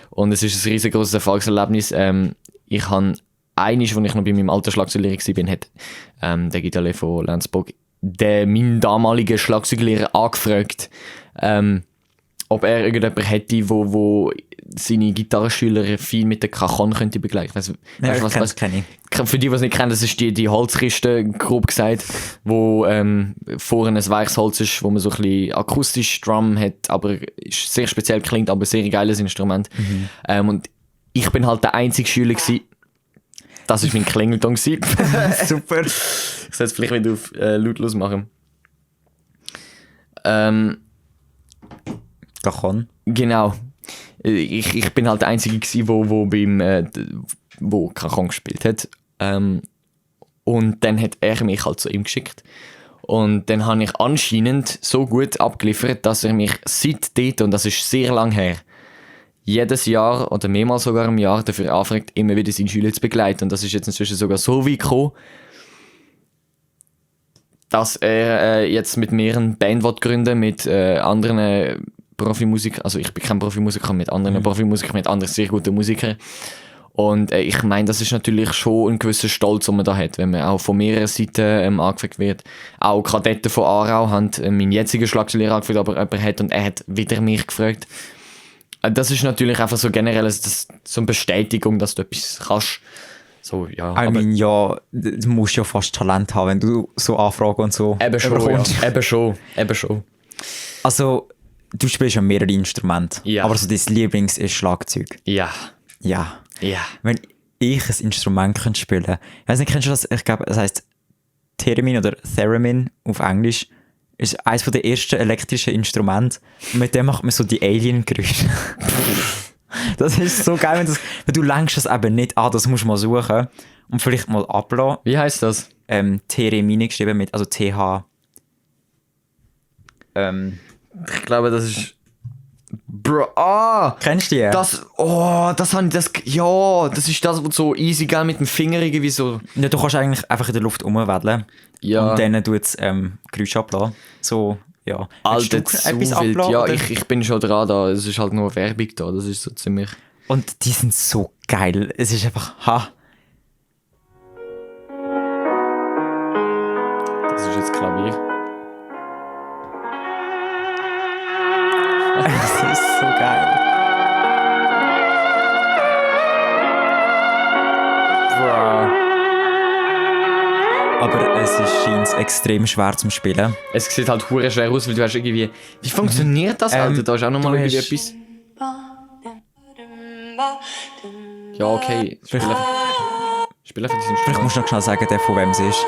Und es ist ein riesengroßes Erfolgserlebnis. Ich habe einiges, als ich noch bei meinem alten Schlagzeuglehrer war, hat der Gitarrenlehrer von Lenzburg meinen damaligen Schlagzeuglehrer angefragt, ob er irgendjemanden hätte, wo seine Gitarrenschüler viel mit der Cajon könnte begleiten. Was kenne ich. Für die, die es nicht kennen, das ist die Holzkiste, grob gesagt, wo vorne ein weiches Holz ist, wo man so ein bisschen akustisch Drum hat, aber sehr speziell klingt, aber sehr geiles Instrument. Und ich bin halt der einzige Schüler gewesen. Das war mein Klingelton. Super. Ich sollte es vielleicht wieder auf lautlos machen. Cajon. Genau. Ich bin halt der Einzige gewesen, wo Cajon gespielt hat. Und dann hat er mich halt zu ihm geschickt. Und dann habe ich anscheinend so gut abgeliefert, dass er mich seit dort, und das ist sehr lang her, jedes Jahr oder mehrmals sogar im Jahr dafür anfragt, immer wieder seine Schüler zu begleiten. Und das ist jetzt inzwischen sogar so weit gekommen, dass er jetzt mit mir eine Band gründen mit anderen Profimusikern. Also ich bin kein Profimusiker, mit anderen Profimusikern, mit anderen sehr guten Musikern. Und ich meine, das ist natürlich schon ein gewisser Stolz, den man da hat, wenn man auch von mehreren Seiten angefragt wird. Auch Kadetten von Aarau haben meinen jetzigen Schlagzeuglehrer angefragt, aber jemand hat, und er hat wieder mich gefragt. Das ist natürlich einfach so generell so eine Bestätigung, dass du etwas kannst. So, ja. Du musst ja fast Talent haben, wenn du so Anfragen und so bekommst. Eben schon. Also, du spielst ja mehrere Instrumente, ja. Aber so dein Lieblings ist Schlagzeug. Ja. Wenn ich ein Instrument könnte spielen, ich weiß nicht, kennst du das? Ich glaube, das heisst Theremin oder Theremin auf Englisch. Ist eines der ersten elektrischen Instrumente. Und mit dem macht man so die Alien-Geräusche. Das ist so geil, wenn du lenkst das eben nicht an, das musst du mal suchen. Und vielleicht mal ablassen. Wie heisst das? Theremin geschrieben mit, also TH. Ich glaube, das ist... Bro, Kennst du die? das ist das, was so easy geht mit dem Finger irgendwie so... Ja, du kannst eigentlich einfach in der Luft rumwedeln. Ja. Und dann tut es Geräusche ablassen. So, ja. Alter, Willst zu du etwas wild. ablassen, Ja, oder? ich bin schon dran da. Es ist halt nur Werbung da. Das ist so ziemlich... Und die sind so geil. Es ist einfach, Das ist jetzt Klavier. Es ist so geil. Aber es scheint extrem schwer zum Spielen. Es sieht halt hure schwer aus, weil du hast irgendwie... Wie funktioniert das, Alter? Da ist auch nochmal irgendwie hast- etwas... Ja, okay. Spiel einfach dieses Vielleicht Instrument. musst du noch schnell sagen, der von wem es ist.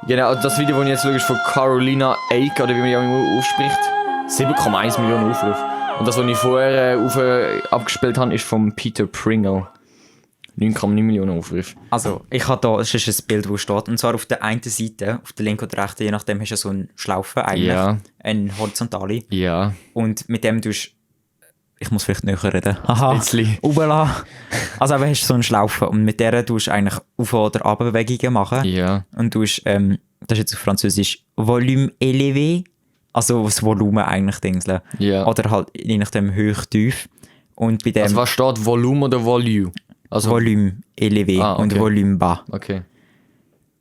Genau, das Video, das ich jetzt schaue, ist von Carolina Ake, oder wie man ja immer ausspricht. 7,1 Millionen Aufrufe. Und das, was ich vorher abgespielt habe, ist von Peter Pringle. 9,9 Millionen Aufrufe. Also, ich habe da, es ist ein Bild, das steht. Und zwar auf der einen Seite, auf der linken oder rechten, je nachdem, hast du so eine Schlaufe eigentlich. Ja. Eine horizontale. Ja. Und mit dem tust ich muss vielleicht näher reden. Haha, Bisschen. Ubela. Also eben hast du so eine Schlaufe und mit der tust du eigentlich Auf- oder Abbewegungen machen. Ja. Und du hast, das ist jetzt auf Französisch, Volume élevé, also das Volumen eigentlich dingseln. Ja. Oder halt je nachdem hoch-tief. Und bei dem Also was steht? Volume oder Volume? Also, Volume élevé und okay. Volume bas. okay.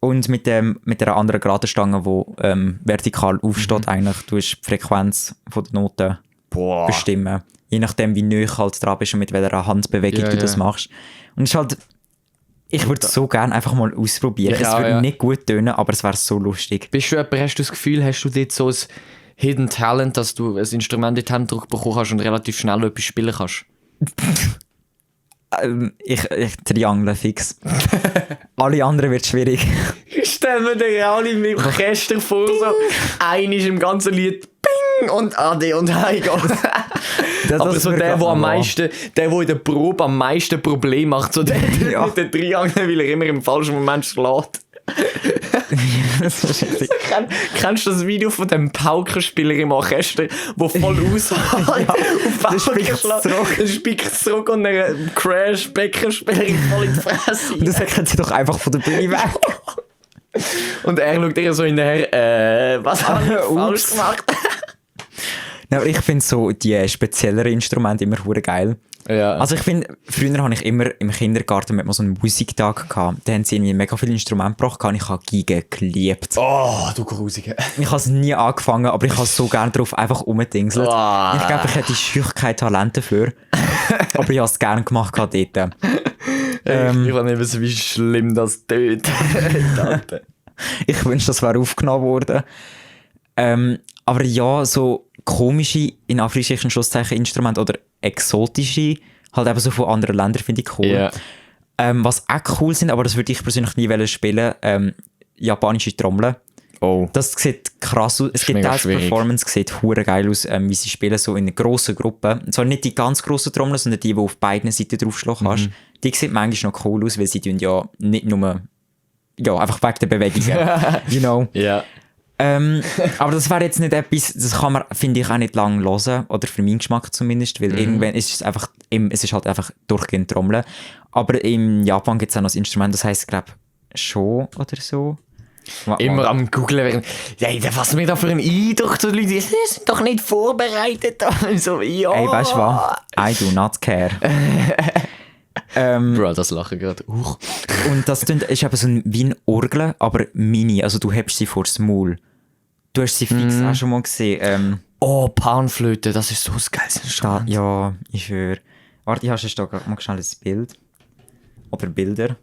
Und mit der anderen geraden Stange, die vertikal aufsteht, eigentlich, du hast die Frequenz von der Noten Boah. bestimmen. Je nachdem, wie nahe halt dran bist und mit welcher Handbewegung du das machst. Und es ist halt, ich würde es so gerne einfach mal ausprobieren. Ja, es würde ja. nicht gut tönen, aber es wäre so lustig. Bist du jemand, hast du das Gefühl, hast du dort so ein Hidden Talent, dass du ein Instrument in die Hand gedrückt bekommen hast und relativ schnell etwas spielen kannst? Ich triangle fix. Alle anderen wird schwierig. Ich stelle mir den Raul im Orchester vor, so einer ist im ganzen Lied Ping und Ade und Heigo. Aber so der am meisten, der in der Probe am meisten Probleme macht, so der Ja. mit den Triangeln, weil er immer im falschen Moment schlägt. Kennst du das Video von dem Paukenspieler im Orchester, der voll aushält auf der spickt Paukenschlag? zurück. Der spickt zurück und der Crash-Beckenspieler ihm voll in die Fresse. Und das können sie doch einfach von der Bühne weg. Und er schaut ihr so hinterher, was habe ich falsch Ups. gemacht? Ja, aber ich finde so die spezielleren Instrumente immer hure geil. Ja. Also ich finde, früher habe ich immer im Kindergarten mit so einen Musiktag gehabt. Da haben sie irgendwie mega viele Instrumente gebracht und ich habe Geige geliebt. Oh, du Grusige. Ich habe es nie angefangen, aber ich habe so gerne drauf einfach rumdingselt. Oh. Ich glaube, ich hätte schüch kein Talent dafür. Aber ich habe es gerne gemacht dort. Ich will nicht wissen, wie schlimm das tönt. Ich wünschte, das wäre aufgenommen worden. Aber ja, so komische, in Anführungsstrichen Schlusszeichen, Instrumente oder exotische, halt eben so von anderen Ländern, finde ich cool. Ja. Was auch cool sind, aber das würde ich persönlich nie wollen spielen, japanische Trommeln. Oh. Das sieht krass aus. Es gibt mega auch schwierig. Performance, sieht hure geil aus, wie sie spielen, so in einer grossen Gruppe. Und zwar nicht die ganz grossen Trommeln, sondern die auf beiden Seiten draufschlagen kannst. Die sieht manchmal noch cool aus, weil sie tun ja nicht nur, ja, einfach wegen der Bewegungen, you know. Ja. Aber das wäre jetzt nicht etwas, das kann man, finde ich, auch nicht lange hören, oder für meinen Geschmack zumindest, weil irgendwann ist es einfach, es ist halt einfach durchgehend Trommeln. Aber in Japan gibt es auch noch ein Instrument, das heisst, ich glaube, Sho oder so. Immer am Googlen. Ja, was mir da für einen Eindruck, die Leute, die sind doch nicht vorbereitet. So, ja. Ey, weißt du was? I do not care. Bro, das lachen gerade. Und das ist eben so wie eine Orgel, aber mini, also du hebst sie vor das Maul. Du hast sie fix auch schon mal gesehen. Oh, Panflöte, das ist so ein geiles Instrument. Ja, ich höre. Warte, ich habe da mal schnell ein Bild. Oder Bilder.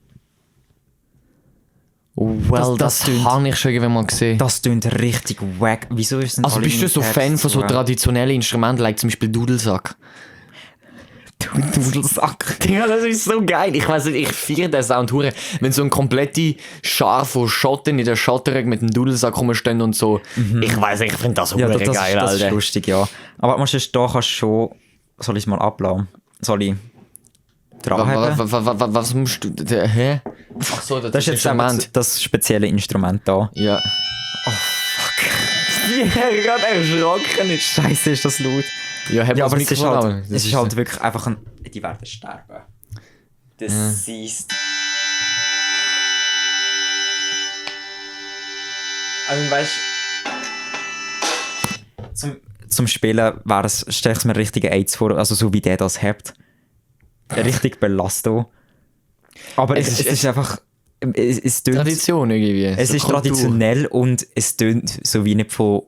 Well, das habe ich schon irgendwann mal gesehen. Das klingt richtig wack. Wieso ist es Also bist du so Fan von so traditionellen Instrumenten, like zum Beispiel Dudelsack? Dudelsack? Ja, das ist so geil. Ich weiss nicht, ich feiere den Sound hure. Wenn so eine komplette Schar von Schotten in der Schotterung mit dem Dudelsack rumstehen und so. Ich weiss, ich finde das hure das geil, das ist Alter. lustig, ja. Aber man da kannst schon... Soll ich es mal abladen? Soll ich dranheben? Was musst du... Hä? Ach so, Das ist jetzt Instrument. Das spezielle Instrument da. Ja. Oh, fuck. Wie er gerade erschrocken ist. Scheiße, ist das laut. Ja, Aber es ist halt, an. es ist halt wirklich einfach ein... Die werden sterben. Das siehst... Also, weißt zum Spielen stelle ich mir richtige AIDS vor, also so wie der das hat. Richtig Belasto. Aber es ist einfach... Es tönt, Tradition irgendwie. es so ist Kultur. traditionell und es tönt so wie nicht von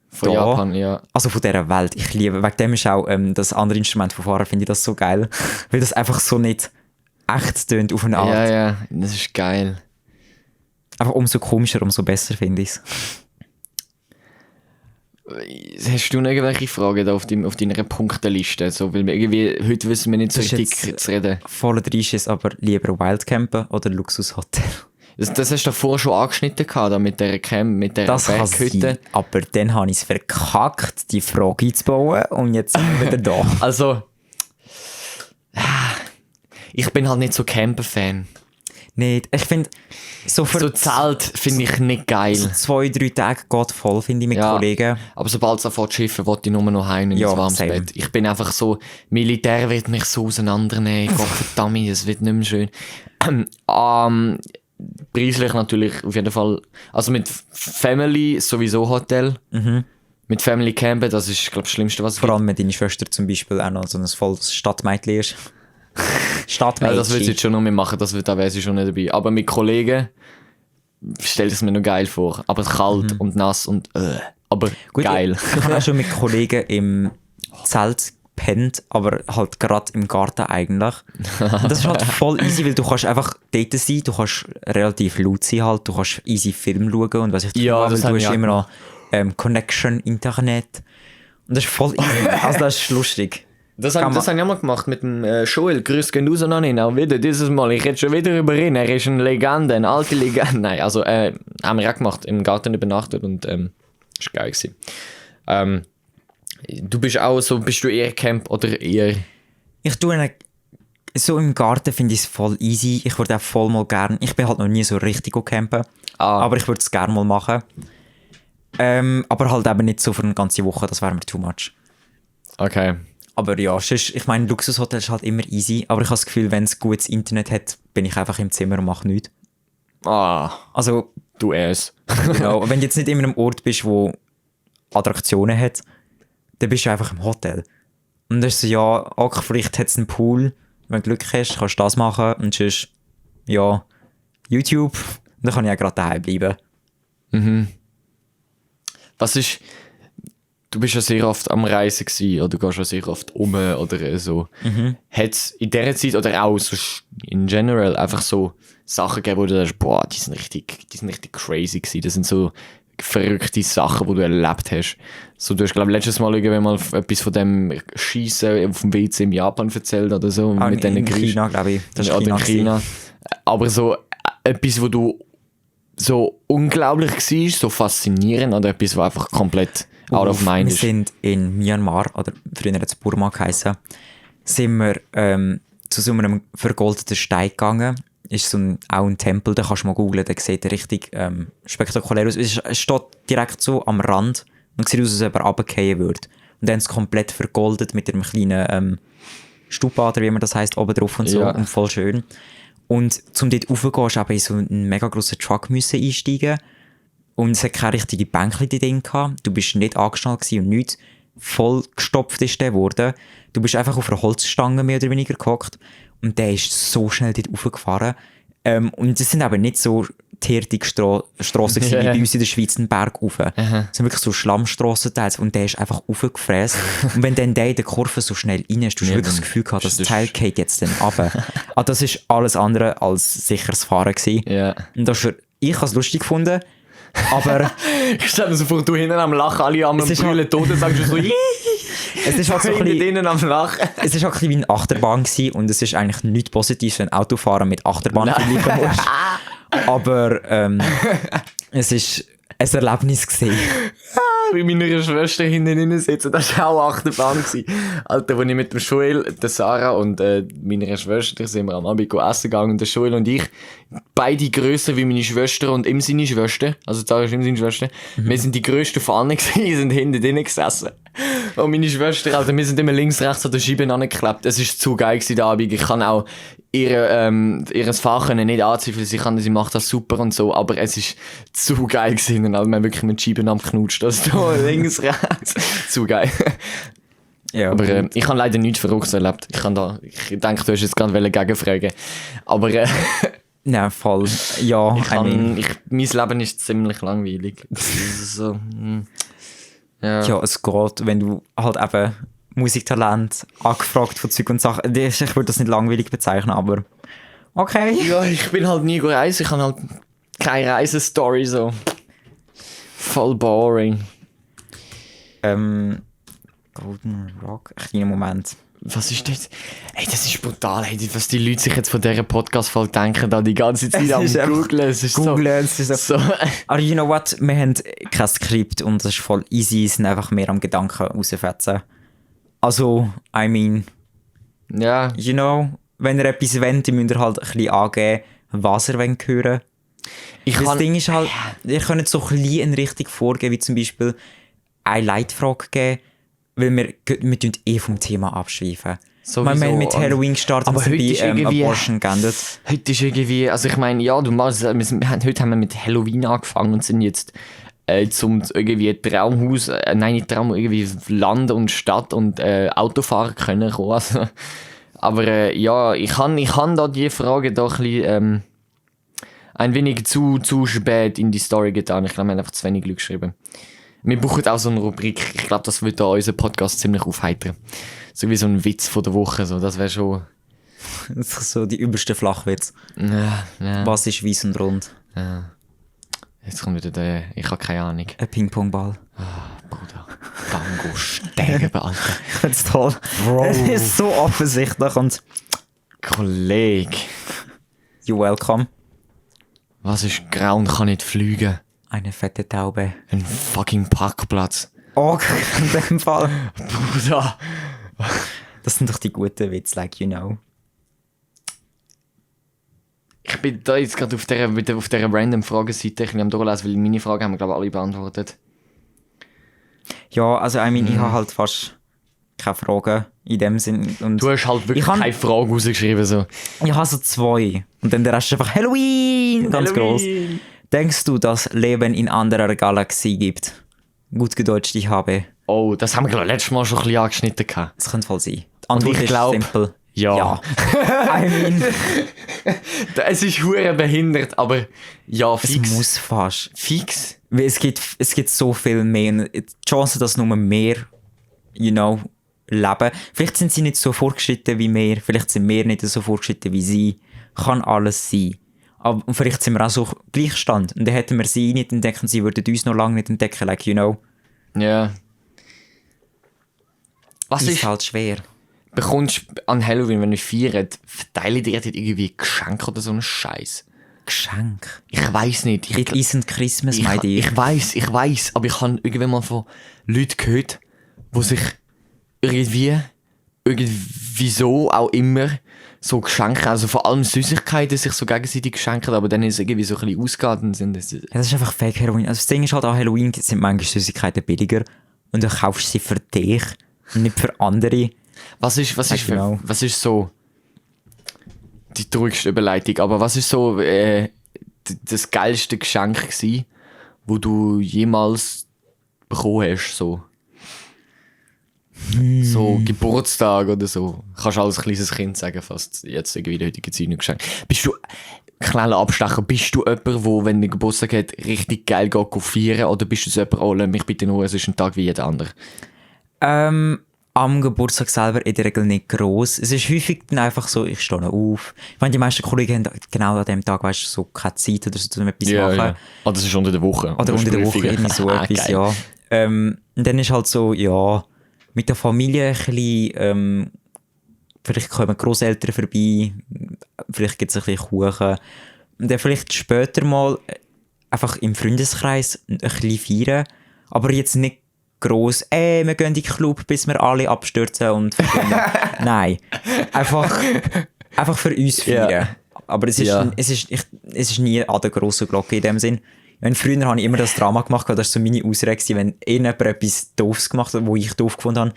Von da. Japan, ja. Also von dieser Welt. Ich liebe, wegen dem ist auch das andere Instrument von vorher, finde ich das so geil. Weil das einfach so nicht echt tönt auf eine Art. Ja, ja, das ist geil. Einfach umso komischer, umso besser finde ich es. Hast du noch irgendwelche Fragen da auf deiner Punkteliste? So, weil wir irgendwie, heute wissen wir nicht so Das ist richtig jetzt zu reden. Voller Dreischiss, aber lieber Wildcampen oder Luxushotel. Das hast du davor schon angeschnitten gehabt, da mit der Camp, mit der Das kann Berghütte. sein, aber dann habe ich es verkackt, die Frage einzubauen und jetzt sind wir wieder da. Also, ich bin halt nicht so Camper-Fan. nicht. Ich finde, so für So Zelt finde ich nicht geil. so 2-3 Tage geht voll, finde ich, mit Ja. Kollegen. Aber sobald es anfängt zu schiffen, will ich nur noch heim ins Ja, warmes same. Bett. Ich bin einfach so, Militär wird mich so auseinandernehmen. Gott verdammt, das wird nicht mehr schön. Preislich natürlich auf jeden Fall. Also mit Family sowieso Hotel. Mit Family campen, das ist, glaube ich, das Schlimmste, was es Vor gibt. allem, wenn deine Schwester zum Beispiel auch noch so ein volles Stadtmädchen ist. Ja, Stadtmädchen. das würde ich jetzt schon noch mehr machen, da wäre sie schon nicht dabei. Aber mit Kollegen stell ich es mir noch geil vor. Aber kalt und nass und aber Gut, geil. Ich habe auch schon mit Kollegen im Zelt gepennt, aber halt gerade im Garten eigentlich. Und das ist halt voll easy, weil du kannst einfach dort sein, du kannst relativ laut sein halt, du kannst easy Film schauen und was ich Ja, weil das du habe hast ich auch immer noch Connection, Internet. Und das ist voll easy. Also das ist lustig. Das habe ich auch mal gemacht mit dem Joel. Grüß gehen raus an ihn. Auch wieder dieses Mal. Ich rede schon wieder über ihn. Er ist eine Legende, eine alte Legende. Nein, also haben wir auch gemacht. Im Garten übernachtet und ist geil gewesen. Du bist auch so, bist du eher Camp oder eher... Ich tue so im Garten finde ich es voll easy. Ich würde auch voll mal gern. Ich bin halt noch nie so richtig campen. Aber ich würde es gerne mal machen. Aber halt eben nicht so für eine ganze Woche, das wäre mir too much. Okay. Aber ja, ich meine, Luxushotel ist halt immer easy. Aber ich habe das Gefühl, wenn es gutes Internet hat, bin ich einfach im Zimmer und mache nichts. Also, Du es. genau, wenn du jetzt nicht in einem Ort bist, wo Attraktionen hat, dann bist du einfach im Hotel. Und dann ist so, ja, okay, vielleicht hat es einen Pool. Wenn du Glück hast, kannst du das machen. Und sonst, ja, YouTube. Und dann kann ich ja gerade daheim bleiben. Was ist... Du bist ja sehr oft am Reisen gewesen, oder du gehst ja sehr oft oder so. Hat es in dieser Zeit oder auch so in general einfach so Sachen gegeben, wo du denkst, boah, die sind richtig crazy gewesen. Das sind so verrückte Sachen, die du erlebt hast. So, du hast, glaube ich, letztes Mal irgendwann mal etwas von dem Schießen auf dem WC in Japan erzählt oder so. Mit in diesen China, glaube ich. Das ist oder in China. Aber so etwas, wo du so unglaublich war, so faszinierend, oder etwas, was einfach komplett out of mind Wir ist. sind in Myanmar, oder früher hat es Burma geheißen, sind wir zu so einem vergoldeten Stein gegangen. Ist so auch ein Tempel, da kannst du mal googlen, der sieht richtig spektakulär aus. Es steht direkt so am Rand und sieht aus, als ob er runterfallen würde. Und dann haben sie es komplett vergoldet mit einem kleinen Stupa, wie man das heisst, oben drauf und so. Ja. Und voll schön. Und zum dort raufzugehen, musst du in so einen mega grossen Truck einsteigen. Und es hat keine richtige Bänkchen drin gehabt. Du bist nicht angeschnallt gewesen und nichts. Voll gestopft ist der geworden. Du bist einfach auf einer Holzstange mehr oder weniger gehockt. Und der ist so schnell dort raufgefahren. Und es sind aber nicht so tiertige Strassen wie bei uns in der Schweiz, einen Berg rauf. Es sind wirklich so Schlammstrassen teils. Und der ist einfach raufgefräst. Und wenn dann der in der Kurve so schnell rein ist, du hast wirklich das Gefühl gehabt, das Teil geht jetzt dann runter. Das ist alles andere als sicheres Fahren gewesen. Ja. Und ich habe es lustig gefunden. Aber Ich stelle mir so vor, du hinten am Lachen, alle am Brüllen, Toten, sagst du so, es ist halt so ein hinten bisschen, drinnen am Lachen. es ist halt ein bisschen wie eine Achterbahn gewesen und es ist eigentlich nichts Positives, wenn Autofahren mit Achterbahn vergleichen musst. Aber es ist ein Erlebnis gewesen. Bei meiner Schwester hinten drin sitzen, das war auch Achterbahn gewesen. Alter, als ich mit dem Joel, der Sarah und meiner Schwester sind wir am Abend essen gegangen und der Joel und ich, beide grösser wie meine Schwester und ihm seine Schwester, also Sarah ist ihm seine Schwester, wir sind die grössten Fahnen gewesen, sind hinten drin gesessen. Und meine Schwester, also wir sind immer links, rechts an der Scheibe angeklebt. Es war zu geil gewesen, der Abend. Ich kann auch ihres Fach nicht anzweifeln, sie macht das super und so, aber es ist zu geil gewesen. Und also wir haben wirklich mit Scheiben am geknutscht. Also da links, rechts. Zu geil. Ja, Aber ich habe leider nichts Verrücktes erlebt. Ich denke, du hast jetzt gerade gegenfragen. Aber nein, voll. Ja, mein Leben ist ziemlich langweilig. So, ja, es geht, wenn du halt eben Musiktalent angefragt von Zeug und Sachen. Ich würde das nicht langweilig bezeichnen, aber okay. Ja, ich bin halt nie reisen. Ich habe halt keine Reisestory so. Voll boring. Golden Rock, kleiner Moment. Was ist das? Ey, das ist brutal. Hey, was die Leute sich jetzt von dieser Podcast-Folge denken, da die ganze Zeit am Googlen. Es ist Googlen, es ist so. Aber you know what? Wir haben kein Skript und das ist voll easy. Es sind einfach mehr am Gedanken rausfetzen. Also, I mean, Ja. you know, wenn ihr etwas wollt, müsst ihr halt ein bisschen angeben. was ihr hören wollt. Das Ding ist halt, ihr könnt so ein bisschen eine Richtung vorgeben, wie zum Beispiel eine Leitfrage geben, weil wir tun vom Thema abschweifen. Wir haben mit Halloween gestartet, aber wir sind bei Abortion geendet. Heute ist irgendwie, also ich meine, ja, heute haben wir mit Halloween angefangen und sind jetzt zum irgendwie Traumhaus, nicht Traum, irgendwie Land und Stadt und Autofahren können kommen. Also, aber ja, ich kann da die Frage doch ein wenig zu spät in die Story getan. Ich glaube, wir haben einfach zu wenig Glück geschrieben. Wir brauchen auch so eine Rubrik. Ich glaube, das würde da unseren Podcast ziemlich aufheitern. So wie so ein Witz von der Woche. So. Das wäre schon... Das ist so die übelste Flachwitz. Ja. Was ist weiss und rund? Ja. Jetzt kommt wieder der... Ich habe keine Ahnung. Ein Ping-Pong-Ball. Bruder. Bango sterben, Alter. Ich finde es toll. Bro. Es ist so offensichtlich und... Kollege. You're welcome. Was ist grau und kann nicht fliegen? Eine fette Taube. Ein fucking Parkplatz. Oh, in dem Fall. Bruder. Das sind doch die guten Witze, like you know. Ich bin da jetzt gerade auf dieser random Fragenseite. Ich bin am durchlesen, weil meine Fragen haben wir, glaube ich, alle beantwortet. Ja, also ich habe halt fast keine Fragen in dem Sinn. Und Du hast halt wirklich keine Frage rausgeschrieben. So. ich habe so 2. Und dann der Rest ist einfach Halloween, ganz gross. Denkst du, dass Leben in anderer Galaxie gibt? Gut gedeutscht, ich habe. Oh, das haben wir, glaube ich, letztes Mal schon ein bisschen angeschnitten gehabt. Das könnte voll sein. Die Antwort ich ist glaub, simpel. Ja. I mean, Es ist hure behindert, aber ja, es fix. muss fast. Fix? Weil es gibt so viel mehr. Und die Chance, dass nur mehr, leben. Vielleicht sind sie nicht so fortgeschritten wie wir. Vielleicht sind wir nicht so fortgeschritten wie sie. Kann alles sein. Und vielleicht sind wir auch so Gleichstand. Und dann hätten wir sie nicht entdecken, sie würden uns noch lange nicht entdecken, like, Ja. Was ist ist... halt schwer. Bekommst an Halloween, wenn wir feiern, verteilen die dir irgendwie Geschenke oder so einen Scheiß? Geschenk. Ich weiss nicht. It isn't Christmas, my dear. Ich weiss, aber ich habe irgendwann mal von Leuten gehört, die sich irgendwie so auch immer so Geschenke, also vor allem Süßigkeiten, sich so gegenseitig geschenken, aber dann ist es irgendwie so ein bisschen ausgegangen. Das ist einfach Fake Halloween. Also das Ding ist halt, an Halloween sind manchmal Süßigkeiten billiger und du kaufst sie für dich und nicht für andere. Was ist so die traurigste Überleitung, aber was ist so das geilste Geschenk gewesen, wo du jemals bekommen hast, so? So Geburtstag oder so. Kannst du als kleines Kind sagen, fast jetzt irgendwie in der heutigen Zeit nicht geschenkt. Bist du, kleiner Abstecher, bist du jemand, der, wenn er Geburtstag hat, richtig geil geht feiern, oder bist du so jemand, oh, lass mich bitte nur, es ist ein Tag wie jeder andere? Am Geburtstag selber in der Regel nicht gross. Es ist häufig dann einfach so, ich stehe auf. Ich meine, die meisten Kollegen haben genau an dem Tag, weißt du, so keine Zeit oder so, um etwas zu machen. Ja. Oh, das ist unter der Woche. Oder unter der Woche, irgendwie so etwas, ja. Und dann ist halt so, ja, mit der Familie ein bisschen, vielleicht kommen Grosseltern vorbei, vielleicht gibt es ein bisschen Kuchen. Und dann vielleicht später mal einfach im Freundeskreis ein bisschen feiern, aber jetzt nicht gross, wir gehen in den Club, bis wir alle abstürzen und nein, einfach für uns feiern. Yeah. Aber es ist nie an der grossen Glocke in dem Sinn. Früher habe ich immer das Drama gemacht, das war so meine Ausrede, wenn irgendjemand etwas Doofes gemacht hat, wo ich doof gefunden habe,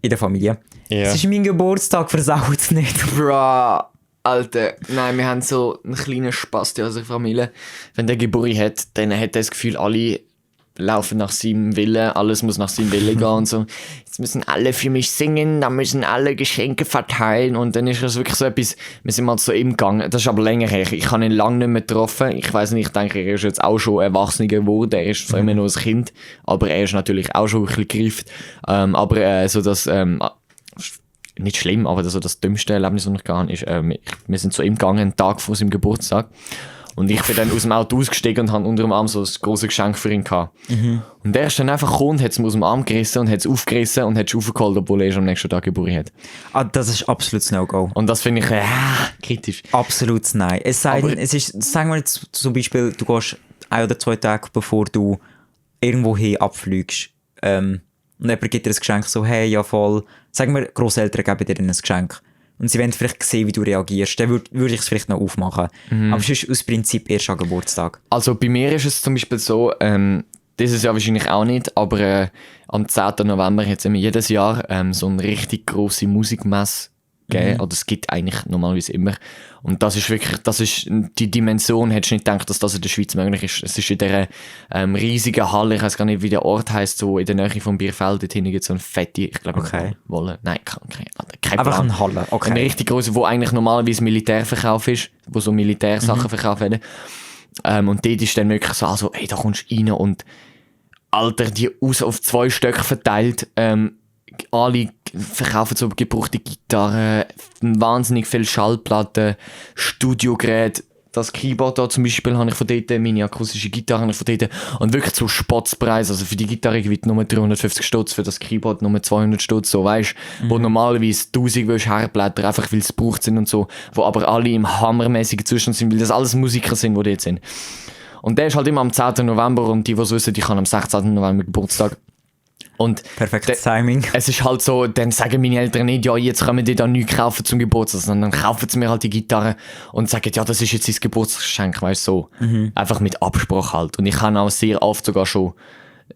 in der Familie. Yeah. Es ist mein Geburtstag, versaut es nicht. Bro, Alter, nein, wir haben so einen kleinen Spaß in unserer Familie. Wenn der Geburt hat, dann hat er das Gefühl, alle laufen nach seinem Willen, alles muss nach seinem Willen gehen und so. Jetzt müssen alle für mich singen, dann müssen alle Geschenke verteilen und dann ist es wirklich so etwas, wir sind mal so im Gang, das ist aber länger her, ich habe ihn lange nicht mehr getroffen, ich weiss nicht, ich denke, er ist jetzt auch schon Erwachsener geworden, er ist zwar immer noch ein Kind, aber er ist natürlich auch schon ein bisschen gereift, aber so das, nicht schlimm, aber das dümmste Erlebnis, das ich gehabt habe, ist, wir sind so im Gang, einen Tag vor seinem Geburtstag. Und ich bin dann aus dem Auto ausgestiegen und habe unter dem Arm so ein grosses Geschenk für ihn gehabt. Mhm. Und der ist dann einfach gekommen und hat es mir aus dem Arm gerissen und hat es aufgerissen und hat es aufgeholt, obwohl er am nächsten Tag Geburt hat. Ah, das ist absolutes No-Go. Und das finde ich kritisch. Absolutes Nein. Es sei denn, es ist, sagen wir jetzt zum Beispiel, du gehst 1 oder 2 Tage, bevor du irgendwo hin abfliegst. Und jemand gibt dir ein Geschenk so, hey, ja voll. Sagen wir, Grosseltern geben dir ein Geschenk. und sie wollen vielleicht sehen, wie du reagierst, dann würde ich es vielleicht noch aufmachen. Aber sonst aus Prinzip erst an Geburtstag. Also bei mir ist es zum Beispiel so, dieses Jahr wahrscheinlich auch nicht, aber am 10. November hat es jedes Jahr so eine richtig grosse Musikmesse gegeben. Oder es gibt eigentlich normalerweise immer. Und das ist wirklich, die Dimension, hättest du nicht gedacht, dass das in der Schweiz möglich ist. Es ist in dieser riesigen Halle, ich weiß gar nicht, wie der Ort heisst, so in der Nähe vom Bierfeld, dort hinten gibt es so eine fette, ich glaube, Okay. Wolle. Nein, kein Einfach Plan. eine Halle, okay. Eine richtig grosse, wo eigentlich normalerweise Militärverkauf ist, wo so Militärsachen verkauft werden. Und dort ist dann wirklich so, also, ey, da kommst du rein und Alter, die auf 2 Stöcke verteilt, alle verkaufen so gebrauchte Gitarren, wahnsinnig viele Schallplatten, Studiogeräte. Das Keyboard da zum Beispiel habe ich von dort, meine akustische Gitarre habe ich von dort. Und wirklich zu Spotspreis. Also für die Gitarre gibt nur 350 Stutz, für das Keyboard nur 200 Stutz, so weißt wo normalerweise 1000 willst herblättern, einfach weil es gebraucht sind und so. Wo aber alle im hammermäßigen Zustand sind, weil das alles Musiker sind, die dort sind. Und der ist halt immer am 10. November und die es wissen, die kann am 16. November Geburtstag. Und Perfektes Timing. es ist halt so, dann sagen meine Eltern nicht, ja, jetzt können wir dir da nichts kaufen zum Geburtstag, sondern dann kaufen sie mir halt die Gitarre und sagen, ja, das ist jetzt dein Geburtstagsgeschenk, weißt du, so. Einfach mit Absprache halt. Und ich habe auch sehr oft sogar schon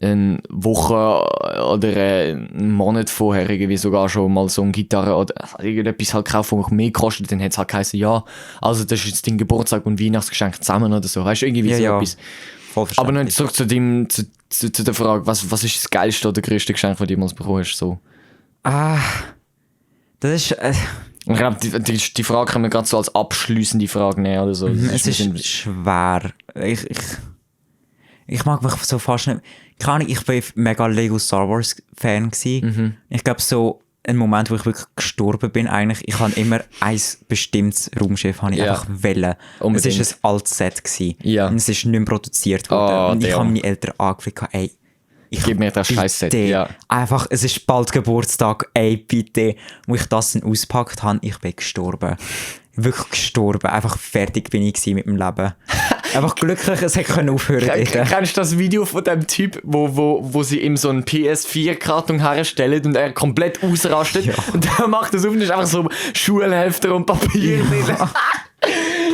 eine Woche oder einen Monat vorher irgendwie sogar schon mal so eine Gitarre oder irgendetwas halt gekauft, was mehr kostet, dann hat es halt geheißen, ja, also das ist jetzt dein Geburtstag und Weihnachtsgeschenk zusammen oder so, weißt du, irgendwie so etwas. Aber noch zurück zu der Frage, was ist das geilste oder größte Geschenk, das du jemals bekommen hast? So. Das ist... Ich glaube, die Frage können wir gerade so als abschliessende Frage nehmen oder so. Es ist schwer. Ich mag mich so fast nicht... Keine Ahnung, ich war mega Lego Star Wars Fan gewesen. Ich glaube, so ein Moment, wo ich wirklich gestorben bin, eigentlich, ich habe immer ein bestimmtes Raumschiff einfach wählen. Es war ein altes Set gewesen. Ja. Und es ist nicht mehr produziert worden. Und ich habe meine Eltern angefragt, ey, gib mir das scheiß Set. Ja. Einfach, es ist bald Geburtstag, ey, bitte. Wo ich das dann auspackt habe, ich bin gestorben. Wirklich gestorben. Einfach fertig bin ich mit dem Leben. Einfach glücklich, es hätte aufhören können. Kennst du das Video von dem Typ, wo sie ihm so einen PS4-Karton herstellen und er komplett ausrastet? Ja. Und er macht das auf und ist einfach so Schulhefter und Papier drin. Ja.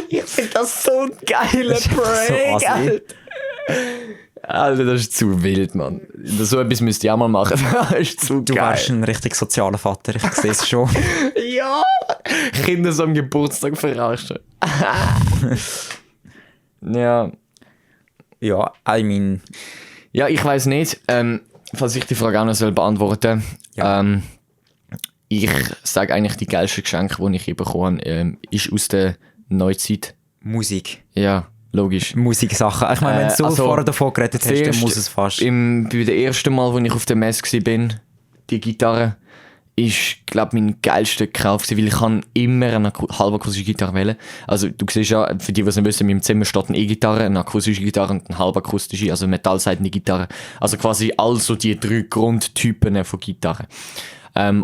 Ich finde das so ein geiler Prank, so Alter. Alter, das ist zu wild, Mann. So etwas müsst ihr auch mal machen. Das ist zu du geil. wärst ein richtig sozialer Vater, ich sehe es schon. Ja! Kinder so am Geburtstag verarschen. Ja. Ja, I mean... Ja, ich weiss nicht, falls ich die Frage auch noch beantworten soll. Ja. Ich sage eigentlich, die geilste Geschenk, die ich bekommen habe, ist aus der Neuzeit. Musik. Ja, logisch. Musiksachen. Ich meine, wenn du so also, vorher davon geredet hast, dann muss es fast. Bei dem ersten Mal, als ich auf der Messe war, die Gitarre, ist, glaube ich, mein geilster Kauf, weil ich kann immer eine halbakustische Gitarre wählen. Also du siehst ja, für die, die es nicht wissen, in meinem Zimmer steht eine E-Gitarre, eine akustische Gitarre und eine halbakustische, also metallseitende Gitarre. Also quasi also die 3 Grundtypen von Gitarren.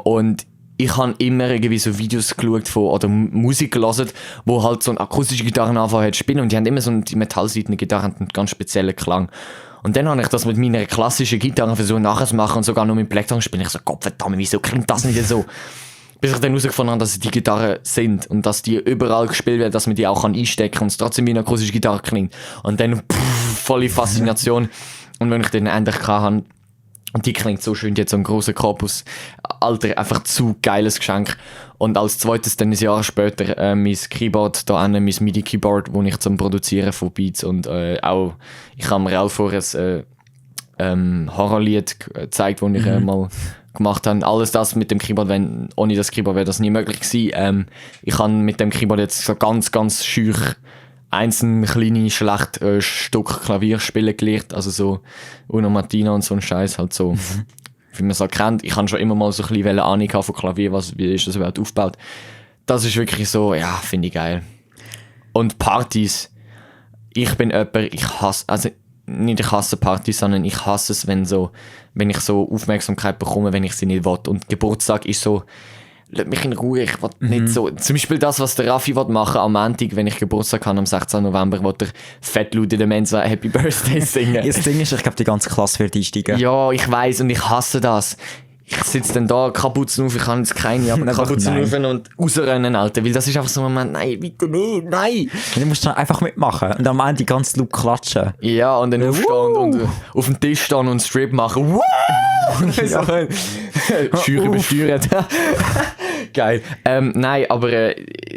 Und ich habe immer irgendwie so Videos geschaut oder Musik gelesen, wo halt so eine akustische Gitarre anfangen zu spielen und die haben immer so die metallseitende Gitarre einen ganz speziellen Klang. Und dann habe ich das mit meiner klassischen Gitarre versucht nachzumachen und sogar noch mit Plektron spielen. Ich so, Gott verdammt, wieso klingt das nicht so? Bis ich dann herausgefunden habe, dass es die Gitarren sind und dass die überall gespielt werden, dass man die auch einstecken kann und es trotzdem wie eine akustische Gitarre klingt. Und dann volle Faszination. Und wenn ich den endlich hatte, und die klingt so schön, die hat so einen grossen Korpus. Alter, einfach zu geiles Geschenk. Und als zweites dann ein Jahr später mein Keyboard, da mein MIDI-Keyboard, das ich zum Produzieren von Beats und auch, ich habe mir auch vorher ein Horrorlied gezeigt, das ich mal gemacht habe. Alles das mit dem Keyboard, ohne das Keyboard wäre das nie möglich gewesen. Ich habe mit dem Keyboard jetzt so ganz, ganz schüch einzelne kleine, schlecht Stück Klavier spielen gelernt, also so Uno Martina und so ein Scheiß, halt so, wie man es halt kennt. Ich habe schon immer mal so ein bisschen Ahnung von Klavier, wie ist das überhaupt aufgebaut. Das ist wirklich so, ja, finde ich geil. Und Partys, ich bin jemand, ich hasse Partys, sondern ich hasse es, wenn ich so Aufmerksamkeit bekomme, wenn ich sie nicht will. Und Geburtstag ist so, lass mich in Ruhe, ich will nicht so. Zum Beispiel das, was der Raffi machen am Montag, wenn ich Geburtstag habe, am 16. November, will er fett laut in der Mensa Happy Birthday singen. Das Ding ist, ich glaube, die ganze Klasse wird einsteigen. Ja, ich weiss und ich hasse das. ich sitze dann da, Kapuzen auf, ich kann jetzt keine, aber Kapuzen auf und rausrennen, Alter. Weil das ist einfach so ein Moment, nein, bitte nicht, nein. Du musst dann einfach mitmachen und am Ende ganz laut klatschen. Ja, und dann aufstehen und auf dem Tisch stehen und einen Strip machen. Woo! Und dann so Schüre besteuert. Geil. Nein, aber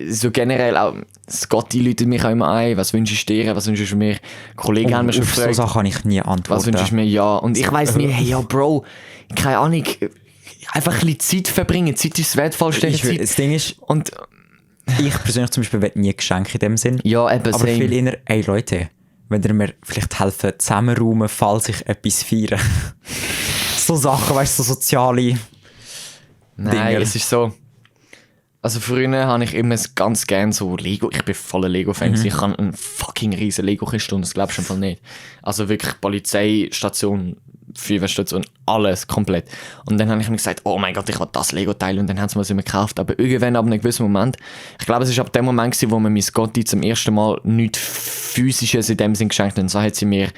so generell auch, Scotty läutet mich auch immer ein, was wünschst du dir, was wünschst du mir? Kollegen haben mich schon gefragt. So Sachen kann ich nie antworten. Was wünschst du mir? Ja. Und ich weiss nicht, hey, ja, Bro, keine Ahnung, einfach ein bisschen Zeit verbringen. Zeit ist das Wertvollste. Das Ding ist, und ich persönlich zum Beispiel will nie Geschenke in dem Sinn. Ja, eben, aber same. viel eher, ey Leute, wenn ihr mir vielleicht helfen, zusammenräumen, falls ich etwas feiere. So Sachen, weißt du, so soziale Nein, Dinger. es ist so. Also früher habe ich immer ganz gerne so Lego. Ich bin voller Lego-Fan. Ich habe einen fucking riesen Lego-Kiste und das glaubst du einfach nicht. Also wirklich Polizeistation, Feuerwehrstation, alles komplett. Und dann habe ich mir gesagt, oh mein Gott, ich will das Lego-Teil und dann haben sie mir es immer gekauft. Aber irgendwann ab einem gewissen Moment, ich glaube, es ist ab dem Moment gewesen, wo mir mein Scotty zum ersten Mal nichts Physisches in dem Sinn geschenkt hat. Und so hat sie mir,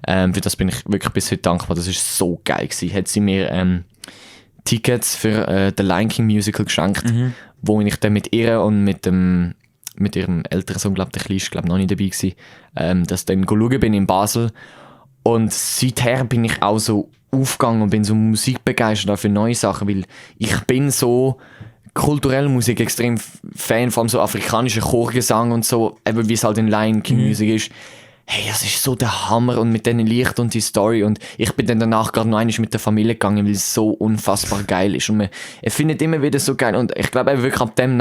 für das bin ich wirklich bis heute dankbar, das ist so geil gewesen, hat sie mir Tickets für The Lion King Musical geschenkt, wo ich dann mit ihr und mit ihrem älteren Sohn, glaube der Kleinste, noch nicht dabei gewesen, dass ich dann schauen bin in Basel. Und seither bin ich auch so aufgegangen und bin so musikbegeistert für neue Sachen, weil ich bin so kulturelle Musik extrem Fan, vor allem so afrikanischer Chorgesang und so, eben wie es halt in Lion King Musik ist. Hey, das ist so der Hammer und mit diesen Licht und die Story und ich bin dann danach gerade noch einmal mit der Familie gegangen, weil es so unfassbar geil ist und man findet immer wieder so geil und ich glaube wirklich ab dem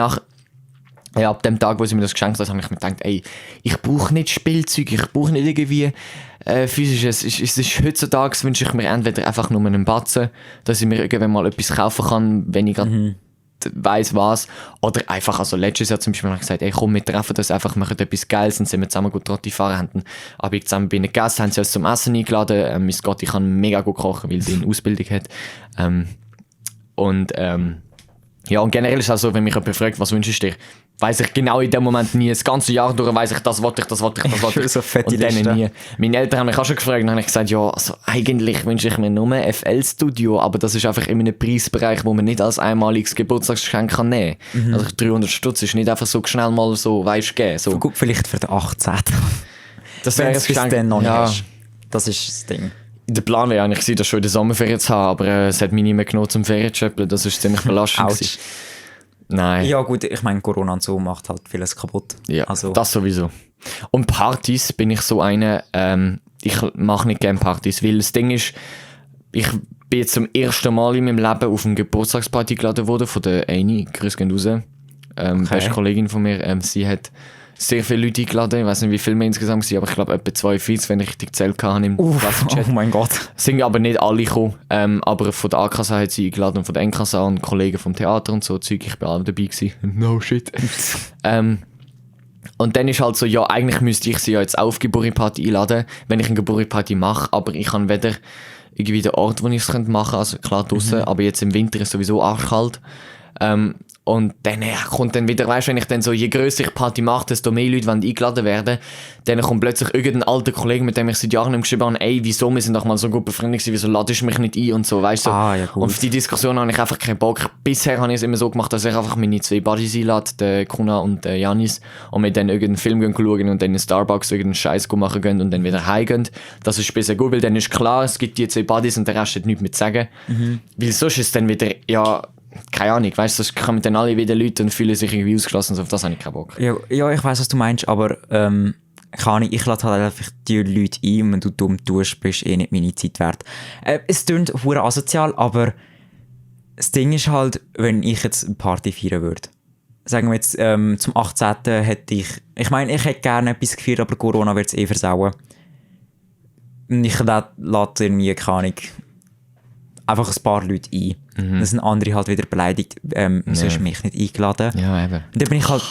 Tag, wo sie mir das geschenkt hat, habe ich mir gedacht, ey, ich brauche nicht Spielzeug, ich brauche nicht irgendwie physisches. Es ist heutzutage, wünsche ich mir entweder einfach nur einen Batzen, dass ich mir irgendwann mal etwas kaufen kann, wenn ich gerade weiss was. Oder einfach, also letztes Jahr zum Beispiel habe ich gesagt, ey komm, wir treffen das einfach, machen etwas Geiles und sind wir zusammen gut Trotti fahren, haben dann zusammen bei ihnen gegessen, haben sie uns zum Essen eingeladen. Mein Gott, ich kann mega gut kochen, weil sie eine Ausbildung hat. Ja, und generell ist es auch so, wenn mich jemand fragt, was wünschst du dir, weiss ich genau in dem Moment nie. Das ganze Jahr durch weiss ich, das wollte ich. So fette und dann Liste. nie. Meine Eltern haben mich auch schon gefragt und dann habe ich gesagt, ja, also eigentlich wünsche ich mir nur ein FL-Studio, aber das ist einfach in einem Preisbereich, wo man nicht als einmaliges Geburtstagsgeschenk kann nehmen kann. Also 300 Stutz ist nicht einfach so schnell mal so, weißt du, geben. So. Gut, vielleicht für den 18. Das Wenn wäre es ein bis Geschenk. dann noch nicht Ja. ist. Das ist das Ding. Der Plan wäre eigentlich gewesen, das schon in der Sommerferien zu haben, aber es hat mich nicht mehr genommen zum Ferienschöppeln. Das ist ziemlich belastend Ouch. gewesen. Nein. Ja gut, ich meine, Corona und so macht halt vieles kaputt. Ja, Also, das sowieso. Und Partys bin ich so eine, ich mache nicht gerne Partys, weil das Ding ist, ich bin jetzt zum ersten Mal in meinem Leben auf eine Geburtstagsparty geladen worden von der Amy, grüß gehen raus, beste Kollegin von mir, sie hat sehr viele Leute eingeladen, ich weiß nicht wie viele wir insgesamt waren, aber ich glaube etwa 42, wenn ich richtig gezählt habe im Klassenchat. oh mein Gott. Sind aber nicht alle gekommen, aber von der AKSA hat sie eingeladen und von der NKSA und Kollegen vom Theater und so Zeug, ich bin auch dabei gewesen. No shit. Und dann ist halt so, ja, eigentlich müsste ich sie ja jetzt auf Geburtstagsparty einladen, wenn ich eine Geburtstagsparty mache, aber ich habe weder irgendwie den Ort, wo ich es machen könnte, also klar draussen, aber jetzt im Winter ist es sowieso arschkalt. Und dann kommt dann wieder, weißt du, wenn ich dann so, je grösser ich die Party mache, desto mehr Leute wollen eingeladen werden, dann kommt plötzlich irgendein alter Kollege, mit dem ich seit Jahren nicht geschrieben habe, ey, wieso, wir sind doch mal so gut befreundet gewesen, wieso ladest du mich nicht ein und so, weißt du. So. Ah, ja, gut. Und auf die Diskussion habe ich einfach keinen Bock. Bisher habe ich es immer so gemacht, dass ich einfach meine 2 Buddies einlade, den Kuna und den Janis, und wir dann irgendeinen Film schauen und dann in Starbucks irgendeinen Scheiß machen gehen und dann wieder heimgehen. Das ist bisher gut, weil dann ist klar, es gibt die 2 Buddies und der Rest hat nichts mehr zu sagen. Weil sonst ist es dann wieder, ja, keine Ahnung, weißt du, sonst kommen dann alle wieder Leute und fühlen sich irgendwie ausgeschlossen, und auf das habe ich keinen Bock. Ja, ich weiss, was du meinst, aber ich lade halt einfach die Leute ein und wenn du dumm tust, bist eh nicht meine Zeit wert. Es klingt verdammt asozial, aber das Ding ist halt, wenn ich jetzt eine Party feiern würde. Sagen wir jetzt, zum 18. hätte ich meine, ich hätte gerne etwas gefeiert, aber Corona wird es eh versauen. Ich lade irgendwie, keine Ahnung, einfach ein paar Leute ein. Dann sind andere halt wieder beleidigt, wieso hast du mich nicht eingeladen? Ja, eben. Und dann bin ich halt,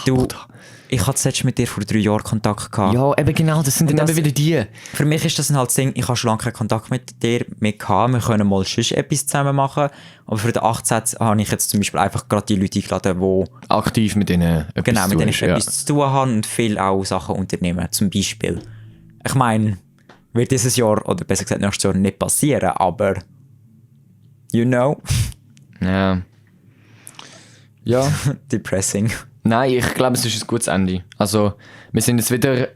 ich hatte zuletzt mit dir vor 3 Jahren Kontakt gehabt. Ja, eben genau, das sind dann eben wieder die. Für mich ist das halt das Ding, ich habe schon lange keinen Kontakt mit dir mehr gehabt, wir können mal sonst etwas zusammen machen, aber für den 18. habe ich jetzt zum Beispiel einfach gerade die Leute eingeladen, die Aktiv mit denen etwas genau, mit denen ich ja. etwas zu tun habe und viel auch Sachen unternehmen, zum Beispiel. Ich meine, wird dieses Jahr, oder besser gesagt nächstes Jahr nicht passieren, aber you know, Ja. Ja. Depressing. Nein, ich glaube, es ist ein gutes Ende. Also, wir sind jetzt wieder